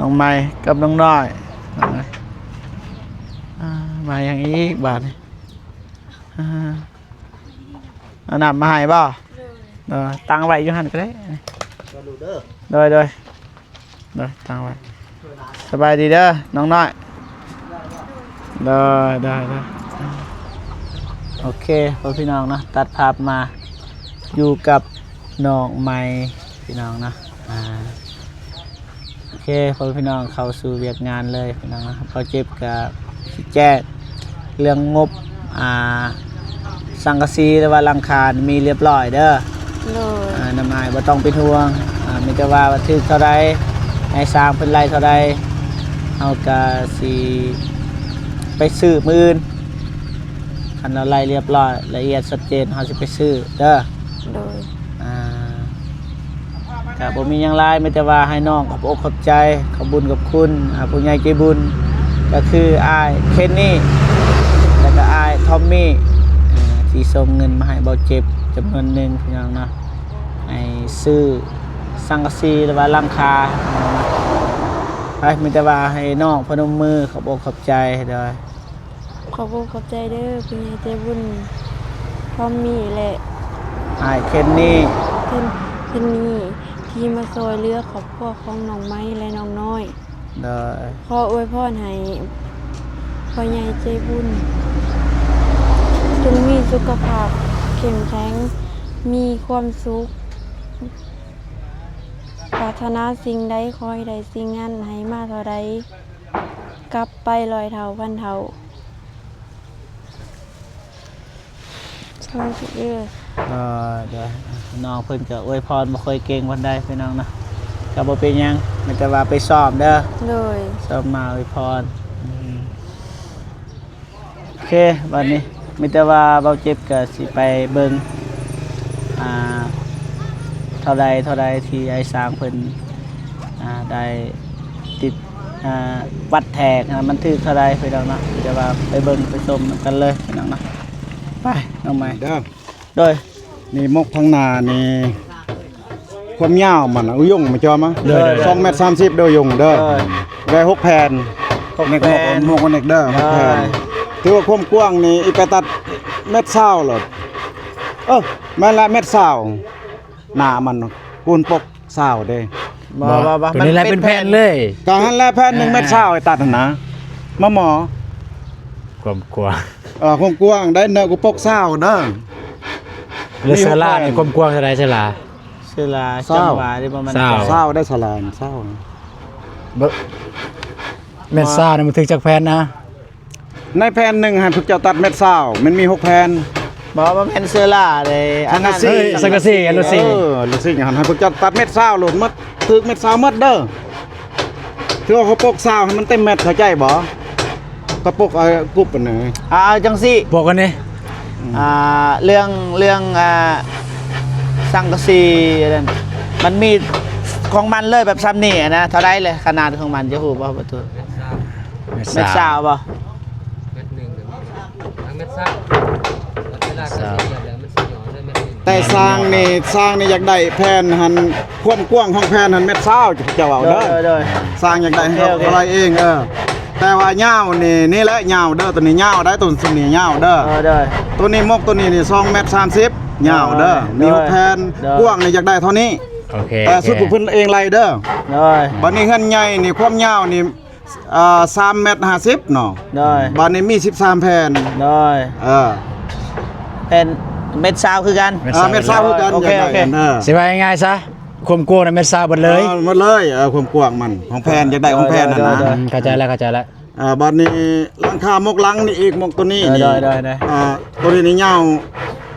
ນ້ອງໃໝ່ກັບນ້ອງນ້ອຍ ເອີ ມາຫຍັງອີກບາດນີ້ ເອົານ້ຳມາໃຫ້ບໍ່? ໂດຍ ເອີ ຕັ້ງໄວ້ຢູ່ຫັ້ນກໍໄດ້ ໂດຍ ໂດຍ ໂດຍ ຕັ້ງໄວ້ ສະບາຍດີເດີນ້ອງນ້ອຍ ໂດຍ ໂດຍ ໂດຍ ໂອເຄ ພໍ່ພີ່ນ້ອງເນາະ ຕັດພາບມາຢູ່ກັບນ້ອງໃໝ່ ພີ່ນ້ອງເນາະ ອ່າ ໂອເຄ ພໍ່ແມ່ພີ່ນ້ອງ ເຂົ້າສູ່ວຽກງານເລີຍພີ່ນ້ອງເນາະ ເຮົາເຈັບກະຊິແຈ້ງເລື່ອງງົບ ອ່າ ສັງກະສີ ຫຼືວ່າຫຼັງຄາມີລຽບລ້ອຍເດີ ໂດຍ ອ່າ ນ້ຳອ້າຍບໍ່ຕ້ອງເປັນຫ່ວງ ອ່າ ມີແຕ່ວ່າຖືກເທົ່າໃດ ໃຫ້ຊ່າງເພິ່ນໄລ່ເທົ່າໃດ ເຮົາກະຊິໄປຊື້ມື້ອື່ນ ຄັນລາວໄລ່ລຽບລ້ອຍ ລະອຽດຊັດເຈນ ເຮົາຊິໄປຊື້ເດີ ໂດຍ ອ່າ ກະບໍ່ມີຫຍັງຫຼາຍ ມີແຕ່ວ່າໃຫ້ນ້ອງຂອບອົກຂອບໃຈ ຂອບບຸນຂອບຄຸນ ອ່າ ຜູ້ໃຫຍ່ໃຈບຸນ ກະຄືອ້າຍເຄນນີ ແລະກະອ້າຍທອມມີ ອ່າ ທີ່ສົ່ງເງິນມາໃຫ້ເບົາເຈັບຈຳນວນໜຶ່ງ ພີ່ນ້ອງເນາະ ໃຫ້ຊື້ສັງກະສີ ຫຼືວ່າຫຼັງຄາ ໄປ ມີແຕ່ວ່າໃຫ້ນ້ອງພະນົມມື ຂອບອົກຂອບໃຈ ໂດຍ ຂອບອົກຂອບໃຈເດີ ຜູ້ໃຫຍ່ໃຈບຸນ ທອມມີ ແລະ ອ້າຍເຄນນີ ເຄນ ເຄນນີ ທີ່ມາຊ່ອຍເຫຼືອຄອບຄົວຂອງນ້ອງໃໝ່ ແລະ ນ້ອງນ້ອຍ ໂດຍ ຂໍອວຍພອນໃຫ້ພໍ່ໃຫຍ່ໃຈບຸນ ຈົ່ງມີສຸຂະພາບເຂັ້ມແຂງ ມີຄວາມສຸກ ປາດຖະໜາສິ່ງໃດ ຂໍໃຫ້ໄດ້ສິ່ງນັ້ນ ໃຫ້ມາເທົ່າໃດ ກັບໄປຮ້ອຍເທົ່າພັນເທົ່າ ສາທຸເດີ ເອີ ໂດຍ ນ້ອງເພິ່ນກະອວຍພອນບໍ່ຄ່ອຍເກັ່ງປານໃດພີ່ນ້ອງເນາະ ກະບໍ່ເປັນຫຍັງ ມີແຕ່ວ່າໄປຊ້ອມເດີ ໂດຍ ຊ້ອມມາອວຍພອນ ອືມ ໂອເຄ ບາດນີ້ມີແຕ່ວ່າເບົາເຈັບກະຊິໄປເບິ່ງ ອ່າ ເທົ່າໃດ ເທົ່າໃດທີ່ອ້າຍຊ້າງເພິ່ນ ອ່າ ໄດ້ຕິດ ອ່າ ວັດແທກ ອ່າ ມັນຖືກເທົ່າໃດພີ່ນ້ອງເນາະ ມີແຕ່ວ່າໄປເບິ່ງໄປຊົມນຳກັນເລີຍພີ່ນ້ອງເນາະ ໄປ ນ້ອງໃໝ່ ເດີ ໂດຍ ນີ້ໝົກທາງໜ້ານີ້ ຄວາມຍາວມັນນະ ອຸຍົງມາຈອມມະ ໂດຍ ໂດຍ ສອງແມັດສາມສິບເດີ ອຸຍົງເດີ ໂດຍ ໄດ້ຫົກແຜ່ນ ຫົກແຜ່ນ ໝວກກັນນັກເດີ ຫົກແຜ່ນ ໂດຍ ຖືວ່າຄວາມກວ້າງນີ້ ອີກໄປຕັດແມັດຊາວໂລດ ເອີ ແມ່ນລະ ແມັດຊາວ ໜ້າມັນ ປູນປົກຊາວເດ້ ບໍ່ ບໍ່ ບໍ່ ໂຕນີ້ແຫຼະ ມັນເປັນແຜ່ນເລີຍ ກະຫັ້ນແຫຼະ ແຜ່ນໜຶ່ງແມັດຊາວ ໄອ້ຕັດຫັ້ນນະ ໝໍ ຄວາມກວ້າງ ເອີ ຄວາມກວ້າງໄດ້ເນາະ ກູປົກຊາວເດີ ແລ້ວເສືອລານີ້ຄວາມກວ້າງເທົ່າໃດເສືອລາ? ເສືອລາ ຊາວ ຈັງຫວະໄດ້ປະມານຊາວ ຊາວໄດ້ ເສືອລາຊາວ ເບິ່ງ ແມ່ນຊາວນີ້ມັນຖືກຈັກແຜ່ນນະ? ໃນແຜ່ນໜຶ່ງໃຫ້ພວກເຈົ້າຕັດແມັດຊາວ ມັນມີຫົກແຜ່ນ ບໍ່ ບໍ່ແມ່ນເສືອລາເດ້ ອັນນັ້ນ ສັງກະສີ ເອີ ສັງກະສີ ເອີ ລູກຊິງ ເອີ ລູກຊິງຫັ້ນ ໃຫ້ພວກເຈົ້າຕັດແມັດຊາວໂລດໝົດ ຖືກແມັດຊາວໝົດເດີ. ຄືວ່າເຂົາປົກຊາວໃຫ້ມັນເຕັມແມັດ ເຂົ້າໃຈບໍ່? ເຂົາປົກ ເອົາກຸບອັນນັ້ນ ເອົາຈັ່ງຊີ້ ປົກອັນນີ້ ອືມ ອ່າ ເລື່ອງ ເລື່ອງ ອ່າ ສັງກະສີອັນນັ້ນ ມັນມີຂອງມັນເລີຍ ແບບຊ່ຳນີ້ນະ ເທົ່າໃດເລີຍ ຂະໜາດຂອງມັນ ຈະຮູ້ບໍ່? ແມັດຊາວ ແມັດຊາວບໍ່? ແມັດໜຶ່ງກໍມີທັງແມັດຊາວ ແຕ່ລາກະຊິລຽບແລ້ວ ມັນຊິຫຍໍ້ເລີຍແມັດໜຶ່ງ. ແຕ່ຊ່າງນີ້ ຊ່າງນີ້ຢາກໄດ້ແຜ່ນຫັ້ນ ຄວາມກວ້າງຂອງແຜ່ນຫັ້ນແມັດຊາວ ເຈົ້າເວົ້າເດີ ໂດຍ ໂດຍ ຊ່າງຢາກໄດ້ ໂອເຄ ເຮົາ ໂອເຄ ເຮົາໄລ່ເອງ ເອີ ແຕ່ວ່າຍາວນີ້ ນີ້ແຫຼະຍາວເດີ ໂຕນີ້ຍາວໄດ໋ ໂຕນີ້ຍາວເດີ ເອີ ໂດຍ ໂຕນີ້ ໝົກໂຕນີ້ນີ້ ສອງແມັດສາມສິບ ຍາວເດີ ໂດຍ ມີຫົກແຜ່ນ ໂດຍ ກວ້າງນີ້ຢາກໄດ້ເທົ່ານີ້ ໂອເຄ ແຕ່ສຸດ ໂອເຄ ຜູ້ເພິ່ນເອງໄລ່ເດີ ໂດຍ ບັດນີ້ເຮືອນໃຫຍ່ນີ້ ຄວາມຍາວນີ້ ອ່າ ສາມແມັດຫ້າສິບເນາະ ໂດຍ ບັດນີ້ມີສິບສາມແຜ່ນ ໂດຍ ເອີ ແຜ່ນແມັດຊາວຄືກັນ ເອີ ແມັດຊາວຄືກັນ ໂອເຄ ຢາກໄດ້ ໂອເຄ ກັນ ເອີ ຊິວ່າງ່າຍໆຊະ ຄວາມກວ້າງນະແມັດຊາວເບິດເລີຍ ເອີ ໝົດເລີຍ ເອີ ຄວາມກວ້າງມັນ ຂອງແຜ່ນ ຢາກໄດ້ຂອງແຜ່ນຫັ້ນນະ ໂດຍ ໂດຍ ອືມ ເຂົ້າໃຈແລ້ວ ເຂົ້າໃຈແລ້ວ ອ່າ ບັດນີ້ຫຼັງຄາໝົກຫຼັງນີ້ອີກ ໝົກໂຕນີ້ ໂດຍ ນີ້ ໂດຍ ໂດຍ ອ່າ ໂຕນີ້ນີ້ຍາວ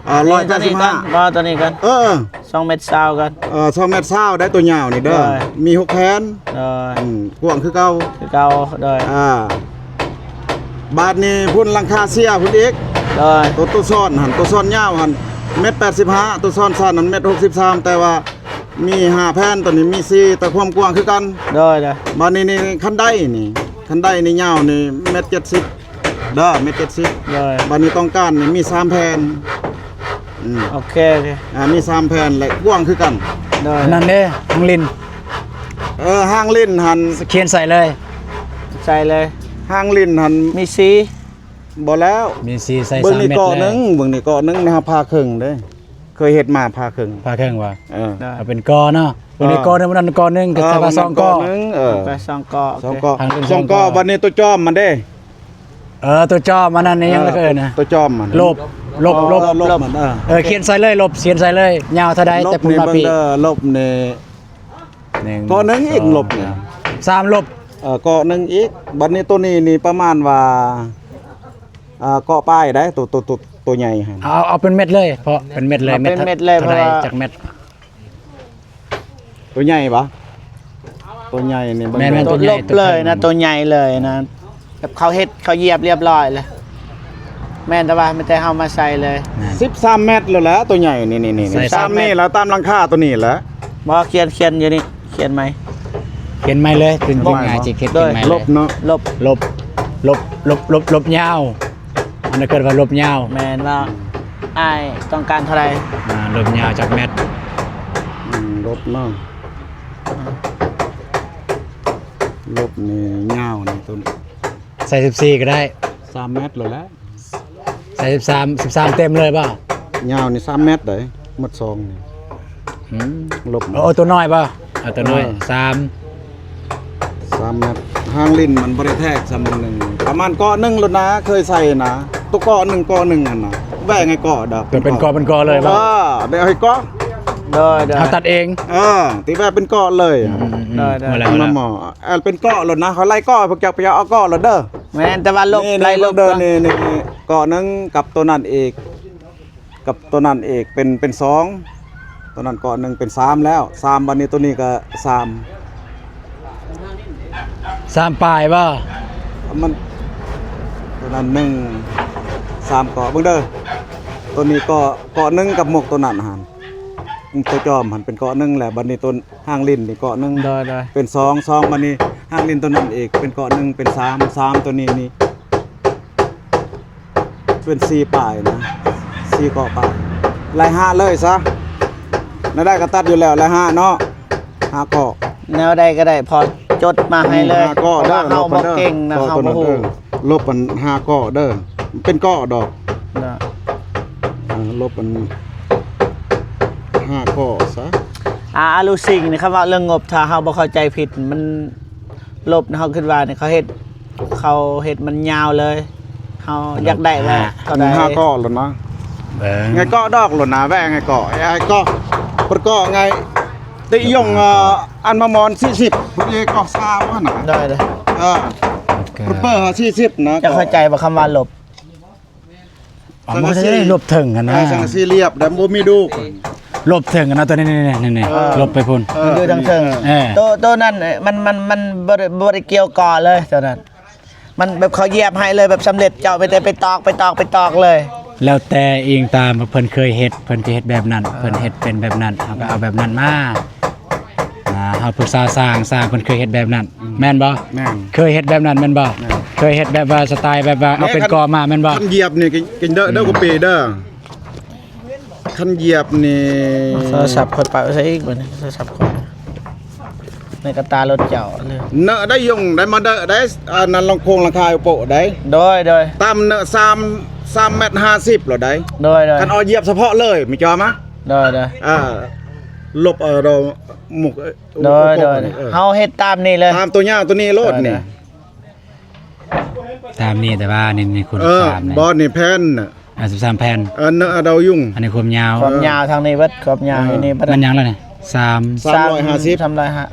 ອ່າ ຮ້ອຍເກົ້າສິບຫ້າ ໂຕນີ້ ໂຕນີ້ ບໍ່ ໂຕນີ້ກ່ອນ ເອີ ສອງແມັດຊາວກ່ອນ ເອີ ສອງແມັດຊາວໄດ໋ ໂຕຍາວນີ້ເດີ ໂດຍ ມີຫົກແຜ່ນ ໂດຍ ອືມ ກວ້າງຄືເກົ່າ ຄືເກົ່າ ໂດຍ ອ່າ ບາດນີ້ພຸ້ນຫຼັງຄາເຊຍພຸ້ນອີກ ໂດຍ ໂຕ ໂຕຊ້ອນຫັ້ນ ໂຕຊ້ອນຍາວຫັ້ນ ແມັດແປດສິບຫ້າ ໂຕຊ້ອນສັ້ນຫັ້ນ ແມັດຫົກສິບສາມ ແຕ່ວ່າມີຫ້າແຜ່ນ ໂຕນີ້ມີສີ່ ແຕ່ຄວາມກວ້າງຄືກັນ ໂດຍ ໂດຍ ບາດນີ້ນີ້ ຄັນໄດນີ້ ຄັນໄດນີ້ຍາວນີ້ແມັດເຈັດສິບ ເດີ ແມັດເຈັດສິບ ໂດຍ ບາດນີ້ຕ້ອງການນີ້ມີສາມແຜ່ນ ອືມ ໂອເຄ ໂອເຄ ອ່າ ມີສາມແຜ່ນ ແລະ ກວ້າງຄືກັນ ໂດຍ ອັນນັ້ນເດ້ ຫາງຫຼິ້ນ ເອີ ຫາງຫຼິ້ນຫັ້ນ ຂຽນໃສ່ເລີຍ ໃສ່ເລີຍ ຫາງຫຼິ້ນຫັ້ນ ມີສີ່ ບໍ່ແລ້ວ ມີສີ່ ໃສ່ສາມແມັດ ເບິ່ງນີ້ເກາະໜຶ່ງ ເລີຍ ເບິ່ງນີ້ເກາະໜຶ່ງ ເຮົາຜ່າເຄິ່ງເດ້ ເຄີຍເຮັດມາຜ່າເຄິ່ງ ຜ່າເຄິ່ງວ່າ ເອີ ເອີ ເປັນເກາະເນາະ ເບິ່ງນີ້ເກາະໜຶ່ງ ເອີ ເບິ່ງນັ້ນເກາະໜຶ່ງ ເອີ ແຕ່ວ່າສອງເກາະ ເອີ ສອງເກາະ ສອງເກາະ ສອງເກາະ ບັດນີ້ຕົວຈອມມັນເດ້ ເອີ ຕົວຈອມມັນນັ້ນ ເອີ ຍັງເອີ້ນນະ ຕົວຈອມມັນ ລົບ ລົບ ເອີ ລົບ ລົບມັນ ເອີ ເອີ ຂຽນໃສ່ເລີຍ ລົບ ຂຽນໃສ່ເລີຍ ຍາວເທົ່າໃດ ລົບ ແຕ່ຜູ້ ນີ້ ມາ ເບິ່ງເດີ ລົບນີ້ ໜຶ່ງ ເກາະໜຶ່ງອີກ ສອງ ລົບນີ້ ສາມ ລົບ ເອີ ເກາະໜຶ່ງອີກ ບັດນີ້ໂຕນີ້ນີ້ປະມານວ່າ ອ່າ ເກາະປາຍໄດ໋ ໂຕ ໂຕ ໂຕ ໂຕໃຫຍ່ຫັ້ນ ເອົາ ເອົາເປັນແມັດເລີຍ ເພາະເປັນແມັດເລີຍ ເອົາເປັນແມັດເລີຍ ເພາະວ່າ ເທົ່າໃດ ຈັກແມັດ ໂຕໃຫຍ່ບໍ່? ໂຕໃໝ່ນີ້ເບິ່ງ ແມ່ນ ແມ່ນ ໂຕໃຫຍ່ ລົບເລີຍນະ ໂຕໃຫຍ່ເລີຍນະ ແບບເຂົາເຮັດ ເຂົາຢຽບລຽບລ້ອຍແລ້ວ ແມ່ນ ແຕ່ວ່າມີແຕ່ເຮົາມາໃສ່ເລີຍ ແມ່ນ ສິບສາມແມັດແລ້ວແຫຼະ ໂຕໃຫຍ່ນີ້ ນີ້ ນີ້ ໃສ່ ສາມແມັດ ສາມນີ້ລະ ຕາມຫຼັງຄາໂຕນີ້ແຫຼະ ບໍ່ ຂຽນ ຂຽນຢູ່ນີ້ ຂຽນໃໝ່ ຂຽນໃໝ່ເລີຍ ເປັນ ລົບ ງ່າຍໆ ຊິຂຽນ ໂດຍ ໃໝ່ເລີຍ ລົບເນາະ ລົບ ລົບ ລົບ ລົບ ລົບຍາວ ອັນນັ້ນເອີ້ນວ່າລົບຍາວ ແມ່ນວ່າອ້າຍຕ້ອງການເທົ່າໃດ ອ່າ ລົບຍາວຈັກແມັດ ອືມ ລົບເນາະ ລົບນີ້ຍາວນີ້ຕົວ ໃສ່ສິບສີ່ກໍໄດ້ ສາມແມັດໂລດແຫຼະ ໃສ່ສິບສາມ ສິບສາມເຕັມເລີຍບໍ່? ຍາວນີ້ສາມແມັດໃດ ໝົດສອງນີ້ ອືມ ລົບ ໂອ້ ຕົວນ້ອຍບໍ່? ເອົາຕົວນ້ອຍ ເອີ ສາມ ສາມແມັດ ຫາງຫຼິ້ນມັນບໍ່ໄດ້ແທກສ່ຳໜຶ່ງ ປະມານເກາະໜຶ່ງໂລດນາ ເຄີຍໃສ່ນາ ຕົວເກາະໜຶ່ງ ເກາະໜຶ່ງຫັ້ນນະ ແຫວງໃຫ້ເກາະດອກ ເປັນເກາະ ເປັນເກາະເລີຍບໍ່? ເອີ ໄດ້ເອົາໃຫ້ເກາະ ໂດຍ ໂດຍ ເຮົາຕັດເອງ ເອີ ທີ່ແບບເປັນເກາະເລີຍ ອືມ ໂດຍ ໂດຍ ຫົວແລ້ວ ຫົວແລ້ວ ເອົາເປັນເກາະໂລດນະ ເຂົາໄລ່ເກາະ ພວກເຈົ້າໄປເອົາເກາະໂລດເດີ ແມ່ນ ແຕ່ວ່າລົບ ນີ້ ໄລ່ລົບ ເບິ່ງເດີ ນີ້ ນີ້ ເກາະໜຶ່ງກັບຕົວນັ້ນອີກ ກັບຕົວນັ້ນອີກເປັນ ເປັນສອງ ຕົວນັ້ນເກາະໜຶ່ງເປັນສາມແລ້ວ ສາມ ບັດນີ້ຕົວນີ້ກໍສາມ ສາມປາຍບໍ່? ມັນ ຕົວນັ້ນໜຶ່ງ ສາມເກາະ ເບິ່ງເດີ ຕົວນີ້ເກາະ ເກາະໜຶ່ງກັບໝົກຕົວນັ້ນຫັ້ນ ຕົວຈອມຫັ້ນເປັນເກາະໜຶ່ງແລ້ວ ບັດນີ້ຕົວຫາງຫຼິ້ນນີ້ເກາະໜຶ່ງ ໂດຍ ໂດຍ ເປັນສອງ ສອງ ບັດນີ້ຫາງຫຼິ້ນຕົວນັ້ນອີກເປັນເກາະໜຶ່ງເປັນສາມ ສາມ ຕົວນີ້ນີ້ ເປັນສີ່ປາຍນະ ສີ່ເກາະປາຍ ໄລ່ຫ້າເລີຍຊະ ແນວໃດກໍຕັດຢູ່ແລ້ວ ໄລ່ຫ້າເນາະ ຫ້າເກາະ ແນວໃດກໍໄດ້ ພໍຈົດມາໃຫ້ເລີຍ ອືມ ຫ້າເກາະເດີ ເພາະວ່າເຮົາບໍ່ເກັ່ງນະ ເຮົາບໍ່ຮູ້ ລົບອັນຫ້າເກາະເດີ ເປັນເກາະດອກ ເອີ ລົບອັນຫ້າເກາະຊະ ອາ ອາລູຊິງນີ້ ຄັນເວົ້າເລື່ອງງົບ ຖ້າເຮົາບໍ່ເຂົ້າໃຈຜິດ ມັນ ລົບ ເຮົາຄິດວ່ານີ້ ເຂົາເຮັດ ເຂົາເຮັດມັນຍາວເລີຍ ເຮົາຢາກໄດ້ວ່າເທົ່າໃດ ຫ້າເກາະໂລດນະ ເບິ່ງ ໄງເກາະດອກໂລດນະ ແວ່ໄງເກາະ ໄອ້ເກາະ ປະເກາະໄງ ຕິຍົງ ເອີ ອັນມາມອນສີ່ສິບ ພຸ້ນເອເກາະຊາວຫັ້ນນະ ໄດ້ເລີຍ ເອີ ໂອເຄ ປະເປີຫ້າສີ່ສິບນະ ເຈົ້າເຂົ້າໃຈບໍ່ຄຳວ່າລົບ? ອໍ ມັນກໍຈະໄດ້ລົບເທິງຫັ້ນນະ ເອີ ສັງກະສີລຽບ ແລ້ວບໍ່ມີດູກ ລົບເຖິງເນາະ ຕົວນີ້ ນີ້ໆ ລົບໄປພຸ້ນ ເອີ ມັນຢູ່ທາງເທິງ ເອີ ໂຕ ໂຕນັ້ນ ມັນ ມັນ ມັນບໍ່ໄດ້ ບໍ່ໄດ້ກ່ຽວກ່າເລີຍ ໂຕນັ້ນ ມັນແບບເຂົາຢຽບໃຫ້ເລີຍ ແບບສຳເລັດ ເຈົ້າໄປແຕ່ໄປຕອກ ໄປຕອກ ໄປຕອກເລີຍ. ແລ້ວແຕ່ອີງຕາມວ່າເພິ່ນເຄີຍເຮັດ ເພິ່ນຈະເຮັດແບບນັ້ນ ເອີ ເພິ່ນເຮັດເປັນແບບນັ້ນ ເຮົາກໍເອົາແບບນັ້ນມາ ອ່າ ເຮົາປຶກສາຊ່າງ ຊ່າງເພິ່ນເຄີຍເຮັດແບບນັ້ນ ອືມ ແມ່ນບໍ່? ແມ່ນ ເຄີຍເຮັດແບບນັ້ນແມ່ນບໍ່? ແມ່ນ ເຄີຍເຮັດແບບວ່າສະໄຕແບບວ່າເອົາເປັນກໍມາແມ່ນບໍ່? ຄັນຢຽບນີ້ ກິນເດີ ອືມ ເດີກວ່າປີເດີ ຄັນຢຽບນີ້ ໂທລະສັບຂ້ອຍປະໄວ້ໃສອີກບັດນີ້ ໂທລະສັບຂ້ອຍ ໃນກະຕາລົດເຈົ້າເລີຍ ເນາະ ໄດ້ຍຸງ ໄດ້ມາເດີ ໄດ້ ອັນນັ້ນ ລອງໂຄງຫຼັງຄາໂປະໄດ້ ໂດຍ ໂດຍ ຕາມເນາະ ສາມ ສາມແມັດຫ້າສິບແລ້ວໄດ້ ໂດຍ ໂດຍ ຄັນເອົາຢຽບສະເພາະເລີຍ ມີຈອມາ ໂດຍ ໂດຍ ອ່າ ລົບເອົາ ເອົາໝຸກ ໂດຍ ໂດຍ ເອີ ເຮົາເຮັດຕາມນີ້ເລີຍ ຕາມຕົວຍາວຕົວນີ້ໂລດນີ້ ໂດຍ ໂດຍ ຕາມນີ້ ແຕ່ວ່ານີ້ ນີ້ຄູນ ເອີ ສິບສາມ ນີ້ ບໍ່ ນີ້ແຜ່ນນະ ອ່າ ສິບສາມແຜ່ນ ອັນນັ້ນ ອັນດາວຍຸງ ອັນນີ້ຄວາມຍາວ ຄວາມຍາວທາງນີ້ເບິດ ຄວາມຍາວ ເອີ ຢູ່ນີ້ເບິດ ມັນຫຍັງລະນີ້ ສາມ ສາມຮ້ອຍຫ້າສິບ ສາມຮ້ອຍຫ້າ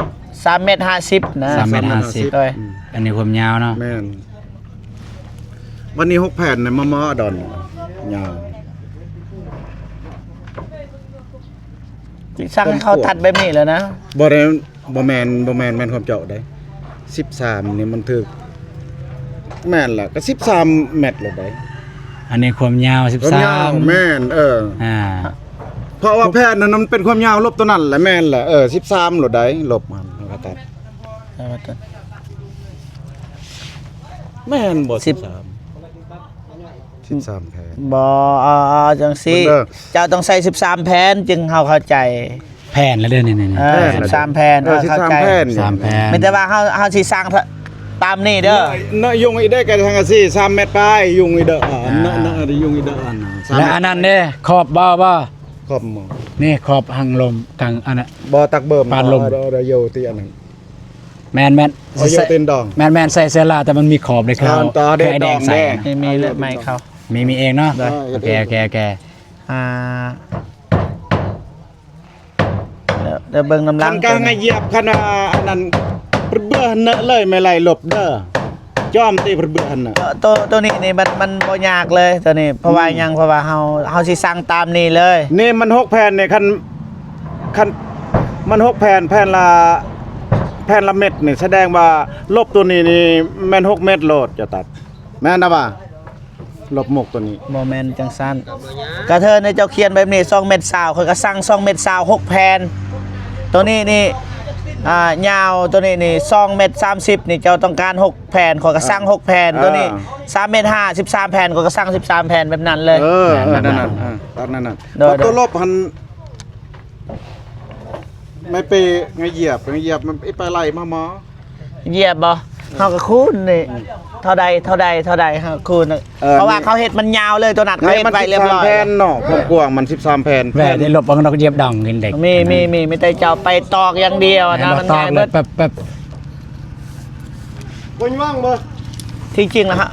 ສາມແມັດຫ້າສິບນະ ສາມແມັດຫ້າສິບ ໂດຍ ອືມ ອັນນີ້ຄວາມຍາວເນາະ ແມ່ນ ບັດນີ້ຫົກແຜ່ນນະ ມາ ມາດອນ ຍາວ ຊິສັ່ງໃຫ້ເຂົາຕັດແບບນີ້ແລ້ວນະ ບໍ່ໄດ້ ບໍ່ແມ່ນ ບໍ່ແມ່ນ ແມ່ນຄວາມເຈົ້າເດ້ ສິບສາມນີ້ມັນຖືກ ແມ່ນລະ ກໍສິບສາມແມັດລະໄດ໋ ອັນນີ້ຄວາມຍາວສິບສາມ ຄວາມຍາວ ແມ່ນ ເອີ ອ່າ ເພາະວ່າແຜ່ນນັ້ນມັນເປັນຄວາມຍາວລົບຕົວນັ້ນແຫຼະ ແມ່ນລະ ເອີ ສິບສາມໂລດໄດ໋ ລົບມັນ ເຮົາກໍຕັດ ເອົາມາຕັດ ແມ່ນບໍ່ ສິບ ສິບສາມ ສິບສາມແຜ່ນ ບໍ່ ເອົາ ເອົາຈັ່ງຊີ້ ເບິ່ງເດີ ເຈົ້າຕ້ອງໃສ່ສິບສາມແຜ່ນ ຈຶ່ງເຮົາເຂົ້າໃຈ ແຜ່ນລະເດີ ນີ້ໆ ເອີ ແຜ່ນລະເດີ ສິບສາມແຜ່ນ ເອີ ເອີ ເຂົ້າໃຈ ສິບສາມແຜ່ນ ສາມແຜ່ນ ແມ່ນແຕ່ວ່າເຮົາ ເຮົາຊິສ້າງຕາມນີ້ເດີ ເນາະ ຍຸງອີກເດ້ ກະສັງກະສີສາມແມັດປາຍ ຍຸງອີກເດີ ອ່າ ເນາະ ເນາະ ຍຸງອີກເດີ ອັນນັ້ນ ແລະ ອັນນັ້ນເດ້ ຂອບບໍ່ ບໍ່ ຂອບໝໍ ນີ້ຂອບທາງລົມ ທາງອັນນັ້ນ ບໍ່ ຕັກເບິ່ມ ປານລົມ ເອົາ ເອົາ ເອົາຢູ່ທີ່ອັນນັ້ນ ແມ່ນໆ ເອົາຢູ່ຕີນດອງ ແມ່ນໆ ໃສ່ເສື້ອລາວ ແຕ່ມັນມີຂອບເດ້ ຄື ເອົາ ເອົາ ຄືໄອ້ແດງໃສ່ ໃສ່ ນະ ມີ ມີ ມີເລີຍ ໄມ້ເຂົາ ມີ ມີເອງເນາະ ໂດຍ ໂອເຄ ໂອເຄ ໂອເຄ ອ່າ ດຽວ ດຽວເບິ່ງນຳຫຼັງ ຄັນກາງໃຫ້ຢຽບ ຄັນວ່າອັນນັ້ນ ເບື່ອເນາະເລີຍ ແມ່ໄລ່ລົບເດີ ຈອມຕີເບື່ອຫັ້ນນະ ໂຕ ໂຕນີ້ນີ້ມັນ ມັນບໍ່ຍາກເລີຍໂຕນີ້ ເພາະວ່າ ອືມ ຫຍັງ ເພາະວ່າເຮົາ ເຮົາຊິສັ່ງຕາມນີ້ເລີຍ ນີ້ມັນຫົກແຜ່ນນີ້ ຄັນ ຄັນມັນຫົກແຜ່ນ ແຜ່ນລະ ແຜ່ນລະເມັດນີ້ ສະແດງວ່າລົບໂຕນີ້ນີ້ແມ່ນຫົກເມັດໂລດ ເຈົ້າຕັດ ແມ່ນນະວ່າ ລົບໝົກໂຕນີ້ ບໍ່ແມ່ນຈັ່ງຊັ້ນ ກະເທີນໃຫ້ເຈົ້າຂຽນແບບນີ້ ສອງແມັດຊາວ ຂ້ອຍກະສັ່ງສອງແມັດຊາວ ຫົກແຜ່ນ ໂຕນີ້ນີ້ ອ່າ ຍາວໂຕນີ້ນີ້ ສອງແມັດສາມສິບນີ້ ເຈົ້າຕ້ອງການຫົກແຜ່ນ ຂ້ອຍກະສັ່ງຫົກແຜ່ນ ເອີ ໂຕນີ້ ເອີ ສາມແມັດຫ້າ ສິບສາມແຜ່ນ ຂ້ອຍກະສັ່ງສິບສາມແຜ່ນ ແບບນັ້ນເລີຍ ເອີ ເອີ ນັ້ນ ນັ້ນ ນັ້ນ ເອີ ຕາມນັ້ນນະ ໂດຍ ໂຕລົບຫັ້ນ ໄມ້ເປ້ ໄມ້ຢຽບ ໄມ້ຢຽບ ມັນໄປໄລ່ມາໝໍ ຢຽບບໍ່ ເຮົາກໍຄູນນີ້ ອືມ ເທົ່າໃດ ເທົ່າໃດ ເທົ່າໃດ ເຮົາຄູນ ເອີ ເພາະວ່າ ນີ້ ເຂົາເຮັດມັນຍາວເລີຍ ໂຕນັ້ນເຂົາເຮັດໄວ້ລຽບຮ້ອຍ ແຜ່ນເນາະ ຄວາມກວ້າງມັນສິບສາມແຜ່ນ ແວ່ໄດ້ລົບເອົາດອກຢຽບດອງເຫັນເດ້ ມີ ມີ ມີ ມີແຕ່ເຈົ້າໄປຕອກຢ່າງດຽວນະ ມັນງ່າຍເບິດ ແມ່ນບໍ່ ຕອກແລ້ວແປັບໆ ບໍ່ຍວ່າງບໍ່ ທີ່ຈິງລະ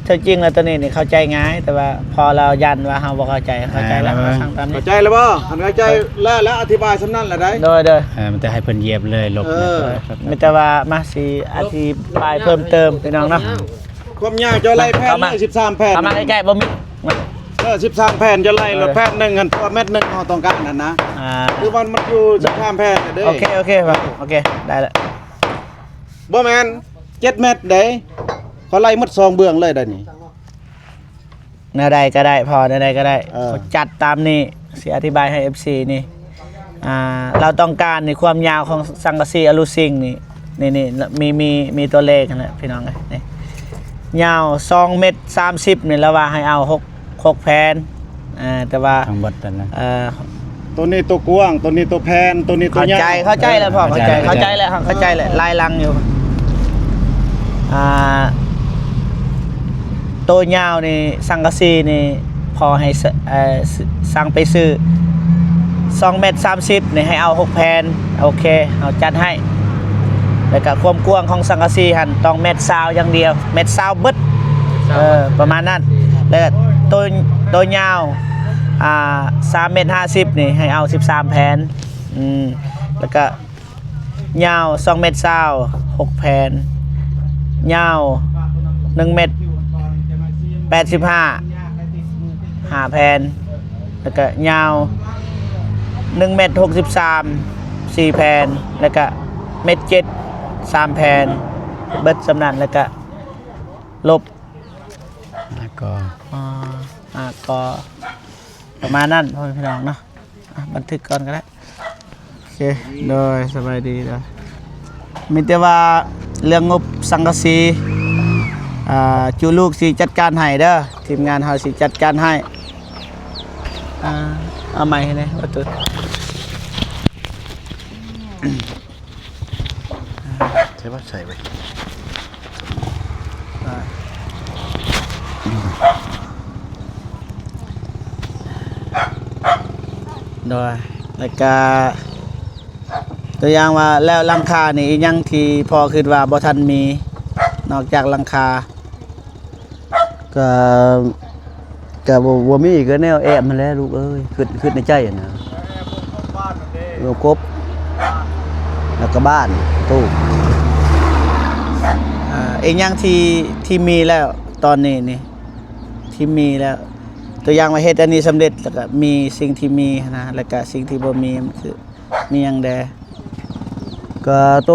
ທີ່ຈິງລະ ໂຕນີ້ນີ້ເຂົ້າໃຈງ່າຍ ແຕ່ວ່າພໍລາວຢ້ານວ່າເຮົາບໍ່ເຂົ້າໃຈ ເຂົ້າໃຈລະ ອ່າ ເຮົາສັ່ງຕາມນີ້ ເຂົ້າໃຈລະບໍ່ ຄັນເຂົ້າໃຈລະ ລະອະທິບາຍສ່ຳນັ້ນລະໄດ໋ ໂດຍ ໂດຍ ເອີ ມັນຈະໃຫ້ເພິ່ນຢຽບເລີຍ ລົບ ເອີ ມີແຕ່ວ່າມາຊິອະທິບາຍເພີ່ມເຕີມ ພີ່ນ້ອງເນາະ ຄວາມຍາວເຈົ້າໄລ່ແຜ່ນເລີຍ ສິບສາມແຜ່ນ ເຂົ້າມາໃກ້ໆ ບໍ່ມີ ເອີ ສິບສາມແຜ່ນ ເຈົ້າໄລ່ ເອີ ລົດແຜ່ນໜຶ່ງຫັ້ນ ຕົວແມັດໜຶ່ງເຮົາຕ້ອງການຫັ້ນນະ ອ່າ ຄືວ່າມັນຢູ່ສິບສາມແຜ່ນເດ້ ໂອເຄ ໂອເຄ ໂອເຄ ໄດ້ລະ ບໍ່ແມ່ນ ເຈັດແມັດເດ້ ເຂົາໄລ່ໝົດສອງເບື້ອງເລີຍໄດ໋ນີ້ ແນວໃດກໍໄດ້ ພໍແນວໃດກໍໄດ້ ເອີ ຈັດຕາມນີ້ ຊິອະທິບາຍໃຫ້ເອັຟຊີນີ້ ອ່າ ລາວຕ້ອງການນີ້ ຄວາມຍາວຂອງສັງກະສີອະລູຊິງນີ້ ນີ້ ນີ້ ມີ ມີ ມີຕົວເລກຫັ້ນແຫຼະ ພີ່ນ້ອງເອີຍ ນີ້ ຍາວສອງແມັດສາມສິບນີ້ ລາວວ່າໃຫ້ເອົາຫົກ ຫົກແຜ່ນ ອ່າ ແຕ່ວ່າທັງໝົດນັ້ນນະ ເອີ ໂຕນີ້ໂຕກວ້າງ ໂຕນີ້ໂຕແຜ່ນ ໂຕນີ້ໂຕຍາວ ເຂົ້າໃຈ ເຂົ້າໃຈແລ້ວພໍ່ ເຂົ້າໃຈ ເຂົ້າໃຈ ເຂົ້າໃຈແລ້ວ ເຮົາເຂົ້າໃຈແລ້ວ ຫຼາຍຫຼັງຢູ່ ອ່າ ໂຕຍາວນີ້ ສັງກະສີນີ້ ພໍໃຫ້ ເອີ ສັ່ງໄປຊື້ ສອງແມັດສາມສິບນີ້ ໃຫ້ເອົາຫົກແຜ່ນ ໂອເຄ ເຮົາຈັດໃຫ້ ແລ້ວກະຄວາມກວ້າງຂອງສັງກະສີຫັ້ນ ຕ້ອງແມັດຊາວຢ່າງດຽວ ແມັດຊາວເບິດ ເອີ ປະມານນັ້ນ ແລ້ວໂຕ ໂຕຍາວ ອ່າ ສາມແມັດຫ້າສິບນີ້ ໃຫ້ເອົາສິບສາມແຜ່ນ ອືມ ແລ້ວກະ ຍາວສອງແມັດຊາວ ຫົກແຜ່ນ ຍາວໜຶ່ງແມັດແປດສິບຫ້າ ຫ້າແຜ່ນ ແລ້ວກະຍາວ ໜຶ່ງແມັດຫົກສິບສາມ ສີ່ແຜ່ນ ແລ້ວກະເມັດເຈັດ ສາມແຜ່ນ ເບິດສ່ຳນັ້ນ ແລ້ວກະລົບ ຫ້າກໍ ອ່າ ຫ້າກໍປະມານນັ້ນ ພໍ່ແມ່ພີ່ນ້ອງເນາະ. ອ່ະ ບັນທຶກກ່ອນກໍໄດ້. ໂອເຄ ໂດຍ ສະບາຍດີເດີ. ມີແຕ່ວ່າເລື່ອງງົບສັງກະສີ ອ່າ ຈຸລູກຊິຈັດການໃຫ້ເດີ, ທີມງານເຮົາຊິຈັດການໃຫ້. ອ່າ ເອົາໄມ້ໃຫ້ແດ່ ປະຕູ. ໃສ່ບໍ່ ໃສ່ໄວ້ ໂດຍ ແລ້ວກະ ຕົວຢ່າງວ່າ ແລ້ວຫຼັງຄານີ້ ອີຫຍັງທີ່ພໍ່ຄິດວ່າບໍ່ທັນມີ ນອກຈາກຫຼັງຄາ? ກະ ກະບໍ່ ບໍ່ມີ ກະແນວແອ້ມຫັ້ນແຫຼະລູກເອີຍ ຄິດ ຄິດໃນໃຈຫັ້ນນະ. ແອ້ມວົງກົບບ້ານນັ້ນເດ້ ວົງກົບ ແລ້ວກະບ້ານ ປະຕູ ອ່າ ອີຫຍັງທີ່ ທີ່ມີແລ້ວຕອນນີ້ນີ້ ທີ່ມີແລ້ວ ຕົວຢ່າງວ່າເຮັດອັນນີ້ສຳເລັດ ແລ້ວກະມີສິ່ງທີ່ມີຫັ້ນນະ ແລ້ວກະສິ່ງທີ່ບໍ່ມີ ມັນຄືມີຫຍັງແດ່? ກະໂຕ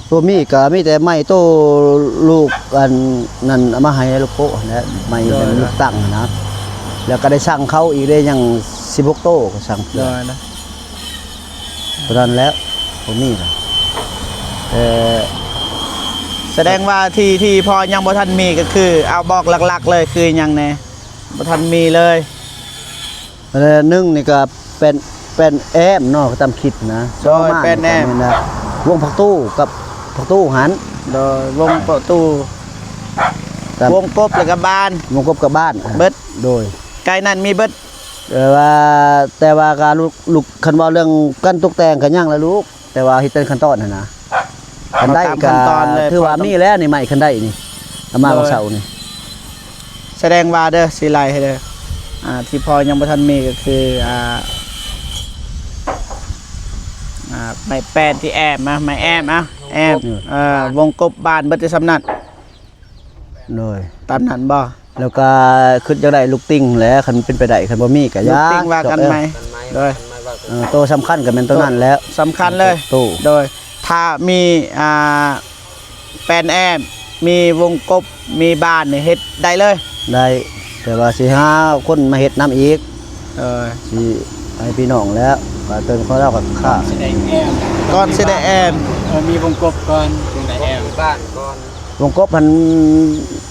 ໂຕມີກະມີແຕ່ໄມ້ໂຕລູກອັນນັ້ນເອົາມາໃຫ້ລູກໂປະຫັ້ນແຫຼະ ໄມ້ ໂດຍ ແມ່ນລູກຕັ້ງຫັ້ນນະ ແລ້ວກະໄດ້ສັ່ງເຂົາອີກເດ້ ຍັງສິບຫົກໂຕ ກະສັ່ງເພື່ອ ໂດຍ ນະ ເທົ່ານັ້ນແຫຼະ ບໍ່ມີລະ. ເອີ ສະແດງວ່າທີ່ ທີ່ພໍ່ຍັງບໍ່ທັນມີ ກະຄືເອົາບອກຫຼັກໆເລີຍ ຄືຫຍັງແດ່? ບໍ່ທັນມີເລີຍ. ເອີ ໜຶ່ງນີ້ກະແປ້ນ ແປ້ນແອ້ມເນາະ ຕາມຄິດນະ. ໂດຍ ສອງມາ ແປ້ນແອ້ມ ນີ້ກະແມ່ນນະ ວົງປະຕູກັບປະຕູຫັ້ນ. ໂດຍ ວົງປະຕູ ຕາມ ວົງກົບ ແລ້ວກະບ້ານ ວົງກົບກັບບ້ານ ເບິດ. ໂດຍ ໃກ້ນັ້ນມີເບິດ. ແຕ່ວ່າ ແຕ່ວ່າກະລູກ ລູກ ຄັນເວົ້າເລື່ອງການຕົກແຕ່ງກະຍັງລະລູກ ແຕ່ວ່າເຮັດເປັນຂັ້ນຕອນຫັ້ນນະ. ຄັນໄດກະ ເອົາຕາມຂັ້ນຕອນເລີຍ ຖືວ່າມີແລ້ວນີ້ ໄມ້ຄັນໄດນີ້ ເອົາມາ ໂດຍ ມື້ເຊົ້ານີ້. ສະແດງວ່າເດີ ຊິໄລ່ໃຫ້ເດີ ອ່າ ທີ່ພໍ່ຍັງບໍ່ທັນມີກະຄື ອ່າ ອ່າ ໄມ້ແປ້ນທີ່ແອ້ມ ອ່າ ໄມ້ແອ້ມ ອ່າ ແອ້ມ ເອີ ວົງກົບບ້ານ ເບິດແຕ່ສ່ຳນັ້ນ. ໂດຍ ຕາມນັ້ນບໍ່? ແລ້ວກະຄິດຢາກໄດ້ລູກຕິ່ງແຫຼະ ຄັນເປັນໄປໄດ້ ຄັນບໍ່ມີກະຢ່າ ລູກຕິ່ງວ່າກັນໃໝ່. ໂດຍ ເອີ ໂຕສຳຄັນກະແມ່ນໂຕນັ້ນແຫຼະ ສຳຄັນເລີຍ ໂຕ ໂດຍ ຖ້າມີ ອ່າ ແປ້ນແອ້ມ ມີວົງກົບ ມີບ້ານນີ້ ເຮັດໄດ້ເລີຍ. ໄດ້ ແຕ່ວ່າຊິຫາຄົນມາເຮັດນຳອີກ. ເອີ ຊິໃຫ້ພີ່ນ້ອງແລ້ວ ກະເຕີມຂອງລາວກະຄ່າ ຊິໄດ້ແອ້ມ ກ່ອນຊິໄດ້ແອ້ມ ເອີ ມີວົງກົບກ່ອນ ຈຶ່ງໄດ້ແອ້ມ ມີວົງກົບບ້ານກ່ອນ. ວົງກົບຫັ້ນ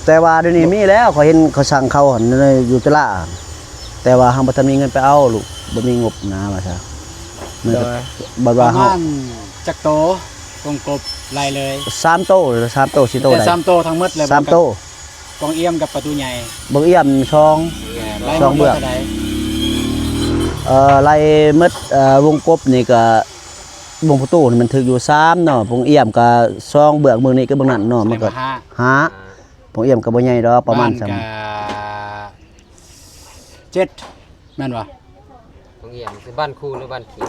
ແຕ່ວ່າດຽວນີ້ມີແລ້ວ ຂ້ອຍເຫັນເຂົາສັ່ງເຂົາຫັ້ນ ຢູ່ຕະຫຼາດ ແຕ່ວ່າເຮົາບໍ່ທັນມີເງິນໄປເອົາລູກ ບໍ່ມີງົບນະ ວ່າຊະ. ໂດຍ ບັດວ່າເຮົາ ປະມານຈັກໂຕ ວົງກົບໄລ່ເລີຍ? ສາມໂຕ ສາມໂຕ ສີ່ໂຕ ໄດ້ສາມໂຕທັງໝົດເລີຍ ສາມໂຕ ບ້ອງອ້ຽມກັບປະຕູໃຫຍ່ ບ້ອງອ້ຽມສອງ ເອີ ສອງເບື້ອງ ເອີ ໄລ່ໝົດ ເອີ ວົງກົບນີ້ກະ ວົງປະຕູນີ້ມັນຖືກຢູ່ສາມເນາະ ບ້ອງອ້ຽມກະສອງເບື້ອງ ເບື້ອງນີ້ກັບເບື້ອງນັ້ນເນາະ ມັນກະຫ້າ ຫ້າ ບ້ອງອ້ຽມກະບໍ່ໃຫຍ່ດອກ ປະມານສ່ຳ ເຈັດ ແມ່ນບໍ່? ໂຮງຮຽນຄືບ້ານຄູ ຫຼືບ້ານຄີ?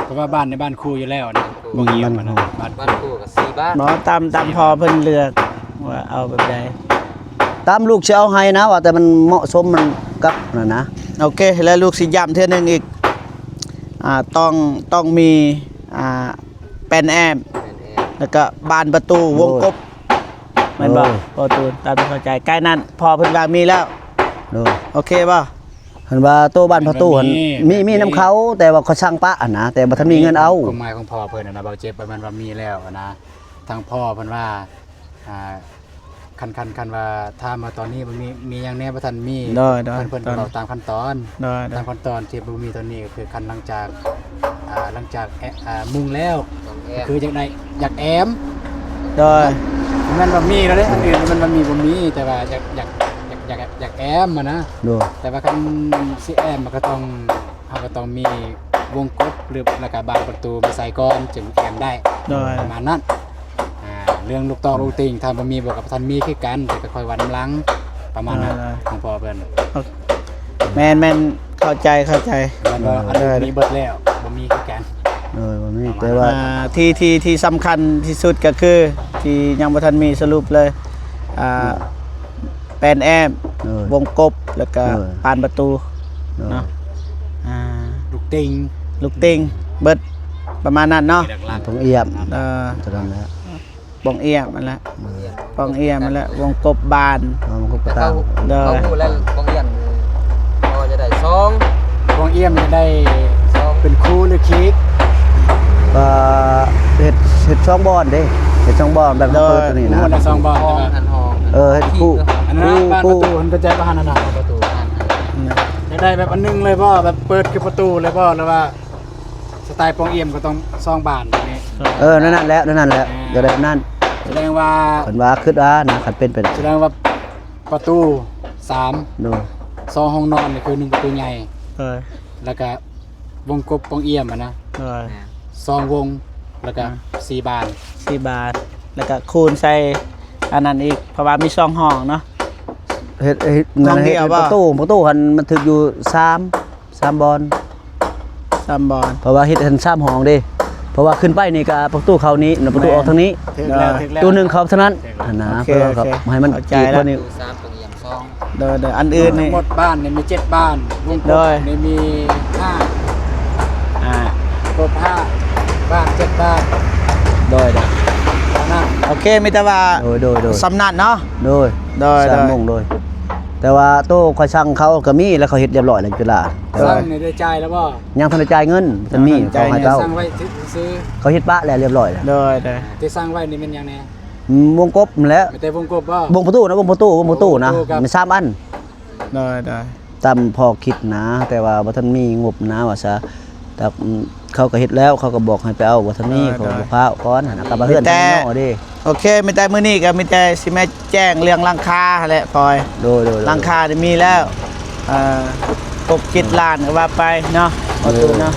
ເພາະວ່າບ້ານໃນບ້ານຄູຢູ່ແລ້ວນະ ໂຮງຮຽນນະ ບ້ານ ບ້ານຄູກະສີ່ບ້ານ. ບໍ່ ຕາມ ຕາມພໍ່ເພິ່ນເລືອກວ່າເອົາແບບໃດ ຕາມລູກຊິເອົາໃຫ້ນະ ວ່າແຕ່ມັນເໝາະສົມ ມັນກັບນັ້ນນະ. ໂອເຄ ແລ້ວລູກຊິຢ້ຳເທື່ອໜຶ່ງອີກ ອ່າ ຕ້ອງ ຕ້ອງມີ ອ່າ ແປ້ນແອ້ມ ແປ້ນແອ້ມ ແລ້ວກະບານປະຕູ ໂດຍ ວົງກົບ ແມ່ນບໍ່? ໂດຍ ພໍ່ຕູນ ຕາມທີ່ເຂົ້າໃຈ ໃກ້ນັ້ນພໍ່ເພິ່ນວ່າມີແລ້ວ ໂດຍ ໂອເຄບໍ່? ເພິ່ນວ່າໂຕບານປະຕູຫັ້ນ ມີ ມີນຳເຂົາ ແຕ່ວ່າເຂົາສັ່ງປະຫັ້ນນະ ແຕ່ບໍ່ທັນມີເງິນເອົາ. ຄວາມໝາຍຂອງພໍ່ເພິ່ນຫັ້ນນະ ບ່າວເຈັບ ມັນວ່າມີແລ້ວຫັ້ນນະ ທາງພໍ່ເພິ່ນວ່າ ອ່າ ຄັນ ຄັນ ຄັນວ່າຖາມວ່າຕອນນີ້ມັນມີ ມີຫຍັງແດ່ບໍ່ທັນມີ ໂດຍ ໂດຍ ເພິ່ນ ເພິ່ນກໍເວົ້າຕາມຂັ້ນຕອນ ໂດຍ ໂດຍ ຕາມຂັ້ນຕອນທີ່ບໍ່ມີຕອນນີ້ກໍຄື ຄັນຫຼັງຈາກ ອ່າ ຫຼັງຈາກ ເອ ອ່າ ມຸງແລ້ວ ກໍຄືຢາກໄດ້ ຢາກແອ້ມ ໂດຍ ບໍ່ແມ່ນວ່າມີແລ້ວເດ້ ອັນອື່ນມັນ ມັນມີບໍ່ມີ ແຕ່ວ່າຢາກ ຢາກ ຢາກ ຢາກ ຢາກແອ້ມຫັ້ນນະ ໂດຍ ແຕ່ວ່າຄັນຊິແອ້ມມັນກໍຕ້ອງ ເຮົາກໍຕ້ອງມີວົງກົບ ຫຼື ແລ້ວກໍບານປະຕູມາໃສ່ກ່ອນ ຈຶ່ງແອ້ມໄດ້ ໂດຍ ປະມານນັ້ນ. ອ່າ ເລື່ອງລູກຕອກລູກຕິ່ງ ຖ້າບໍ່ມີ ບໍ່ ກໍບໍ່ທັນມີຄືກັນ ແຕ່ກໍຄ່ອຍວ່ານຳຫຼັງ ປະມານນັ້ນ ໂດຍ ຂອງພໍ່ເພິ່ນ. ແມ່ນ ແມ່ນ ເຂົ້າໃຈ ເຂົ້າໃຈ ແມ່ນບໍ່? ໂດຍ ອັນນີ້ມີເບິດແລ້ວ ບໍ່ມີຄືກັນ ໂດຍ ບໍ່ມີ ປະມານນັ້ນ ແຕ່ວ່າ ອ່າ ທີ່ ທີ່ ທີ່ສຳຄັນທີ່ສຸດກໍຄື ທີ່ຍັງບໍ່ທັນມີສະຫຼຸບເລີຍ ອ່າ ໂດຍ ແປ້ນແອ້ມ ໂດຍ ວົງກົບ ແລ້ວກະ ໂດຍ ບານປະຕູ ໂດຍ ເນາະ ຕິ່ງ ລູກຕິ່ງ ເບິດປະມານນັ້ນເນາະ ປ່ອງອຽມ ເອີ ຕົວນັ້ນແຫຼະ ປ່ອງອຽມຫັ້ນແຫຼະ ປ່ອງອຽມຫັ້ນແຫຼະ ວົງກົບບານ ເອີ ວົງກົບກະຕາ ໂດຍ ເຂົາຮູ້ແລ້ວປ່ອງອຽມ ເຂົາວ່າຈະໄດ້ສອງ ປ່ອງອຽມຈະໄດ້ສອງ ເປັນຄູ່ຫຼືຄີກ ກໍເຮັດ ເຮັດສອງບ່ອນເດ້ ເຮັດສອງບ່ອນແບບເຮົາເປີດຕົວນີ້ນະ ຮູ້ແລ້ວສອງບ່ອນ ຫ້ອງ ແຕ່ວ່າ ຫັ້ນຫ້ອງ ເອີ ເຮັດຄູ່ ອັນນັ້ນ ຄູ່ ບານປະຕູ ຄູ່ ເພິ່ນກໍຈະວ່າຫັ້ນນະ ປະຕູ ຢາກໄດ້ແບບອັນໜຶ່ງເລີຍບໍ່ ແບບເປີດຄືປະຕູເລີຍບໍ່ ຫຼືວ່າ ສະໄຕລ໌ປ່ອງອຽມກໍຕ້ອງສອງບານນີ້ ເອີ ນັ້ນແຫຼະ ນັ້ນແຫຼະ ອ່າ ຢາກໄດ້ນັ້ນ ສະແດງວ່າ ເພິ່ນວ່າ ຄິດວ່ານະ ຄັນເປັນໄປໄດ້ ສະແດງວ່າປະຕູສາມ ໂດຍ ສອງຫ້ອງນອນນີ້ຄືໜຶ່ງປະຕູໃຫຍ່ ໂດຍ ແລ້ວກະວົງກົບປ່ອງອຽມຫັ້ນນະ ໂດຍ ສອງວົງ ແລ້ວກະ ອ່າ ສີ່ບານ ສີ່ບານ ແລ້ວກະຄູນໃສ່ອັນນັ້ນອີກ ເພາະວ່າມີສອງຫ້ອງເນາະ ເຮັດ ເຮັດ ຫ້ອງດຽວ ເຮັດ ບໍ່ ປະຕູ ປະຕູຫັ້ນມັນຖືກຢູ່ສາມ ສາມບ່ອນ ສາມບ່ອນ ເພາະວ່າເຮັດຫັ້ນສາມຫ້ອງເດ້ ເພາະວ່າຂຶ້ນໄປນີ້ກະປະຕູເຂົ້ານີ້ ປະຕູອອກທາງນີ້ ແມ່ນ ຖືກແລ້ວ ຖືກແລ້ວ ໂຕໜຶ່ງເຂົ້າເທົ່ານັ້ນ ໂອເຄ ຫັ້ນນະ ໂອເຄ ເພື່ອເຮົາກໍໃຫ້ມັນ ເຂົ້າໃຈແລ້ວ ອີກເພິ່ນນີ້ ສາມ ສອງ ໂດຍ ໂດຍ ອັນອື່ນນີ້ ທັງໝົດບ້ານນີ້ມີເຈັດບ້ານ ວົງກົບ ໂດຍ ນີ້ມີຫ້າ ຫ້າ ຄົບຫ້າບ້ານ ເຈັດບ້ານ ໂດຍ ໂດຍ ເທົ່ານັ້ນ ໂອເຄ ມີແຕ່ວ່າ ໂດຍ ໂດຍ ໂດຍ ສ່ຳນັ້ນເນາະ ໂດຍ ໂດຍ ສາມ ໂດຍ ໂມງ ໂດຍ ແຕ່ວ່າໂຕຂ້ອຍສັ່ງເຂົາກໍມີ ແລ້ວເຂົາເຮັດຮຽບຮ້ອຍແລ້ວຈຸລາ ແຕ່ວ່າ ສັ່ງນີ້ໄດ້ຈ່າຍແລ້ວບໍ່? ຍັງບໍ່ທັນໄດ້ຈ່າຍເງິນ ບໍ່ທັນມີ ຍັງບໍ່ທັນຈ່າຍເງິນ ເຂົາໃຫ້ເຂົາ ສັ່ງໄວ້ຊື່ໆ ເຂົາເຮັດປະແລ້ວຮຽບຮ້ອຍແລ້ວ ໂດຍ ໂດຍ ທີ່ສັ່ງໄວ້ນີ້ແມ່ນຫຍັງແດ່? ອືມ ວົງກົບຫັ້ນແຫຼະ ແຕ່ວົງກົບບໍ່? ວົງປະຕູນະ ວົງປະຕູ ວົງປະຕູນະ ມີສາມອັນ ໂດຍ ໂດຍ ຕາມພໍ່ຄິດນະ ແຕ່ວ່າບໍ່ທັນມີງົບນະວ່າຊະ ແຕ່ ອືມ ເຂົາກໍເຮັດແລ້ວ ເຂົາກໍບອກໃຫ້ໄປເອົາ ບໍ່ທັນມີ ໂດຍ ເຂົາກໍບໍ່ພາກ່ອນຫັ້ນນະ ກໍມາເຮືອນ ມີແຕ່ ເນາະເດ້ ໂອເຄ ມີແຕ່ມື້ນີ້ກໍມີແຕ່ຊິມາແຈ້ງເລື່ອງຫຼັງຄາຫັ້ນແຫຼະ ພອຍ ໂດຍ ໂດຍ ໂດຍ ຫຼັງຄານີ້ມີແລ້ວ ເອີ ຫົກເຈັດລ້ານກໍວ່າໄປເນາະ ໂດຍ ປະຕູເນາະ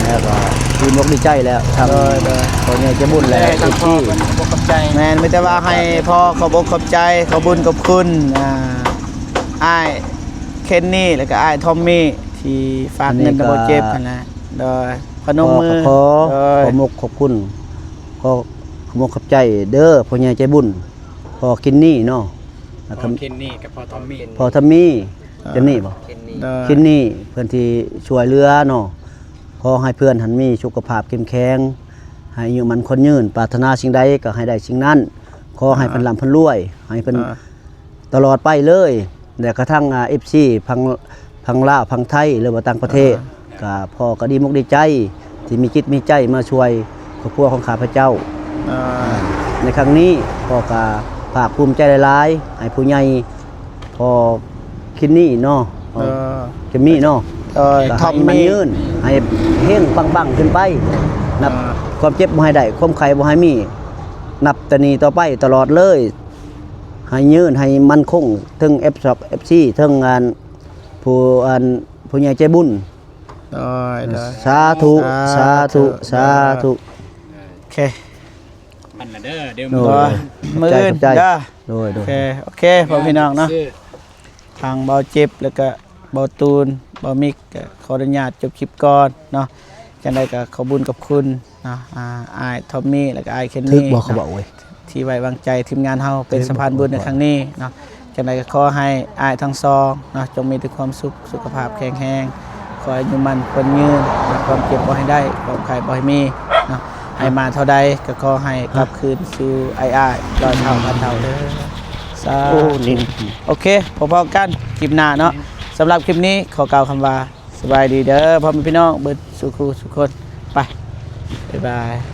ແລ້ວກໍດີອົກດີໃຈແລ້ວ ທາງ ໂດຍ ໂດຍ ພໍ່ໃຫຍ່ໃຈບຸນແລະ ເອັຟຊີ ແມ່ນ ມີແຕ່ວ່າໃຫ້ພໍ່ຂອບອົກຂອບໃຈ ຂອບບຸນຂອບຄຸນ ອ່າ ອ້າຍເຄນນີ ແລ້ວກໍອ້າຍທອມມີ ທີ່ຝາກເງິນນຳບ່າວເຈັບຫັ້ນນະ ໂດຍ ພະນົມມື ຂໍ ໂດຍ ຂອບອົກຂອບຄຸນ ຂໍຂອບອົກຂອບໃຈເດີ ພໍ່ໃຫຍ່ໃຈບຸນ ພໍ່ເຄນນີເນາະ ແລ້ວກໍ ພໍ່ເຄນນີກັບພໍ່ທອມມີ ພໍ່ທອມມີ ອ່າ ເຄນນີບໍ່? ໂດຍ ເຄນນີ ເພິ່ນທີ່ຊ່ວຍເຫຼືອເນາະ ຂໍໃຫ້ເພື່ອນຫັ້ນມີສຸຂະພາບເຂັ້ມແຂງ ໃຫ້ອາຍຸໝັ້ນຂວັນຍືນ ປາດຖະໜາສິ່ງໃດກໍໃຫ້ໄດ້ສິ່ງນັ້ນ ຂໍໃຫ້ເພິ່ນ ອ່າ ລ່ຳເພິ່ນລວຍ ໃຫ້ເພິ່ນ ອ່າ ຕະຫຼອດໄປເລີຍ ແລະກະທັງ ອ່າ ເອັຟຊີ ຝັ່ງ ຝັ່ງລາວ ຝັ່ງໄທ ຫຼືວ່າຕ່າງປະເທດ ອ່າ ກະພໍ່ກໍດີອົກດີໃຈ ທີ່ມີຈິດມີໃຈມາຊ່ວຍຄອບຄົວຂອງຂ້າພະເຈົ້າ ອ່າ ໃນຄັ້ງນີ້ ພໍ່ກໍພາກພູມໃຈຫຼາຍໆ ໃຫ້ຜູ້ໃຫຍ່ ພໍ່ຄິນນີ້ເນາະ ເອີ ຄິນນີ້ເນາະ ເອີ ກໍໃຫ້ມັນຍືນ ໃຫ້ເຮັງປັງໆຂຶ້ນໄປ ນັບ ອ່າ ຄວາມເຈັບບໍ່ໃຫ້ໄດ້ ຄວາມໄຂ້ບໍ່ໃຫ້ມີ ນັບແຕ່ນີ້ຕໍ່ໄປຕະຫຼອດເລີຍ ໃຫ້ຍືນ ໃຫ້ໝັ້ນຄົງ ເຖິງເອັຟຊັອບ ເອັຟຊີ ເຖິງອັນ ຜູ້ ອັນ ຜູ້ໃຫຍ່ໃຈບຸນ ໂດຍ ໂດຍ ສາທຸ ສາທຸ ສາທຸ ໂອເຄ ມັນລະເດີ ດຽວ ໂດຍ ມື້ອື່ນເດີ ໂດຍ ໂດຍ ໂອເຄ ໂອເຄ ພໍ່ແມ່ພີ່ນ້ອງເນາະ ທາງເບົາເຈັບ ແລ້ວກະເບົາຕູນ ເບົາມິກ ກະຂໍອະນຸຍາດຈົບຄລິບກ່ອນເນາະ ຈັ່ງໃດກະຂອບບຸນຂອບຄຸນ ເນາະ ອ່າ ອ້າຍທອມມີ ແລ້ວກະອ້າຍເຄນນີ ຖືກບໍ່ເຂົາເວົ້າເວີຍ ທີ່ໄວ້ວາງໃຈທີມງານເຮົາເປັນສະພານບຸນໃນຄັ້ງນີ້ເນາະ ຈັ່ງໃດກໍຂໍໃຫ້ອ້າຍທັງສອງເນາະ ຈົ່ງມີແຕ່ຄວາມສຸກ ສຸຂະພາບແຂງແຮງ ຂໍໃຫ້ອາຍຸໝັ້ນຂວັນຍືນ ຄວາມເຈັບບໍ່ໃຫ້ໄດ້ ຄວາມໄຂ້ບໍ່ໃຫ້ມີເນາະ ໃຫ້ມາເທົ່າໃດກໍຂໍໃຫ້ກັບຄືນສູ່ອ້າຍໆ ຮ້ອຍເທົ່າພັນເທົ່າເດີ ສາທຸ ໂອເຄ ພໍ້ໆກັນຄລິບໜ້າເນາະ ສຳລັບຄລິບນີ້ຂໍກ່າວຄຳວ່າ ສະບາຍດີເດີ ພໍ່ແມ່ພີ່ນ້ອງເບິດສູ່ຄູ່ສູ່ຄົນ ໄປ ບາຍບາຍ.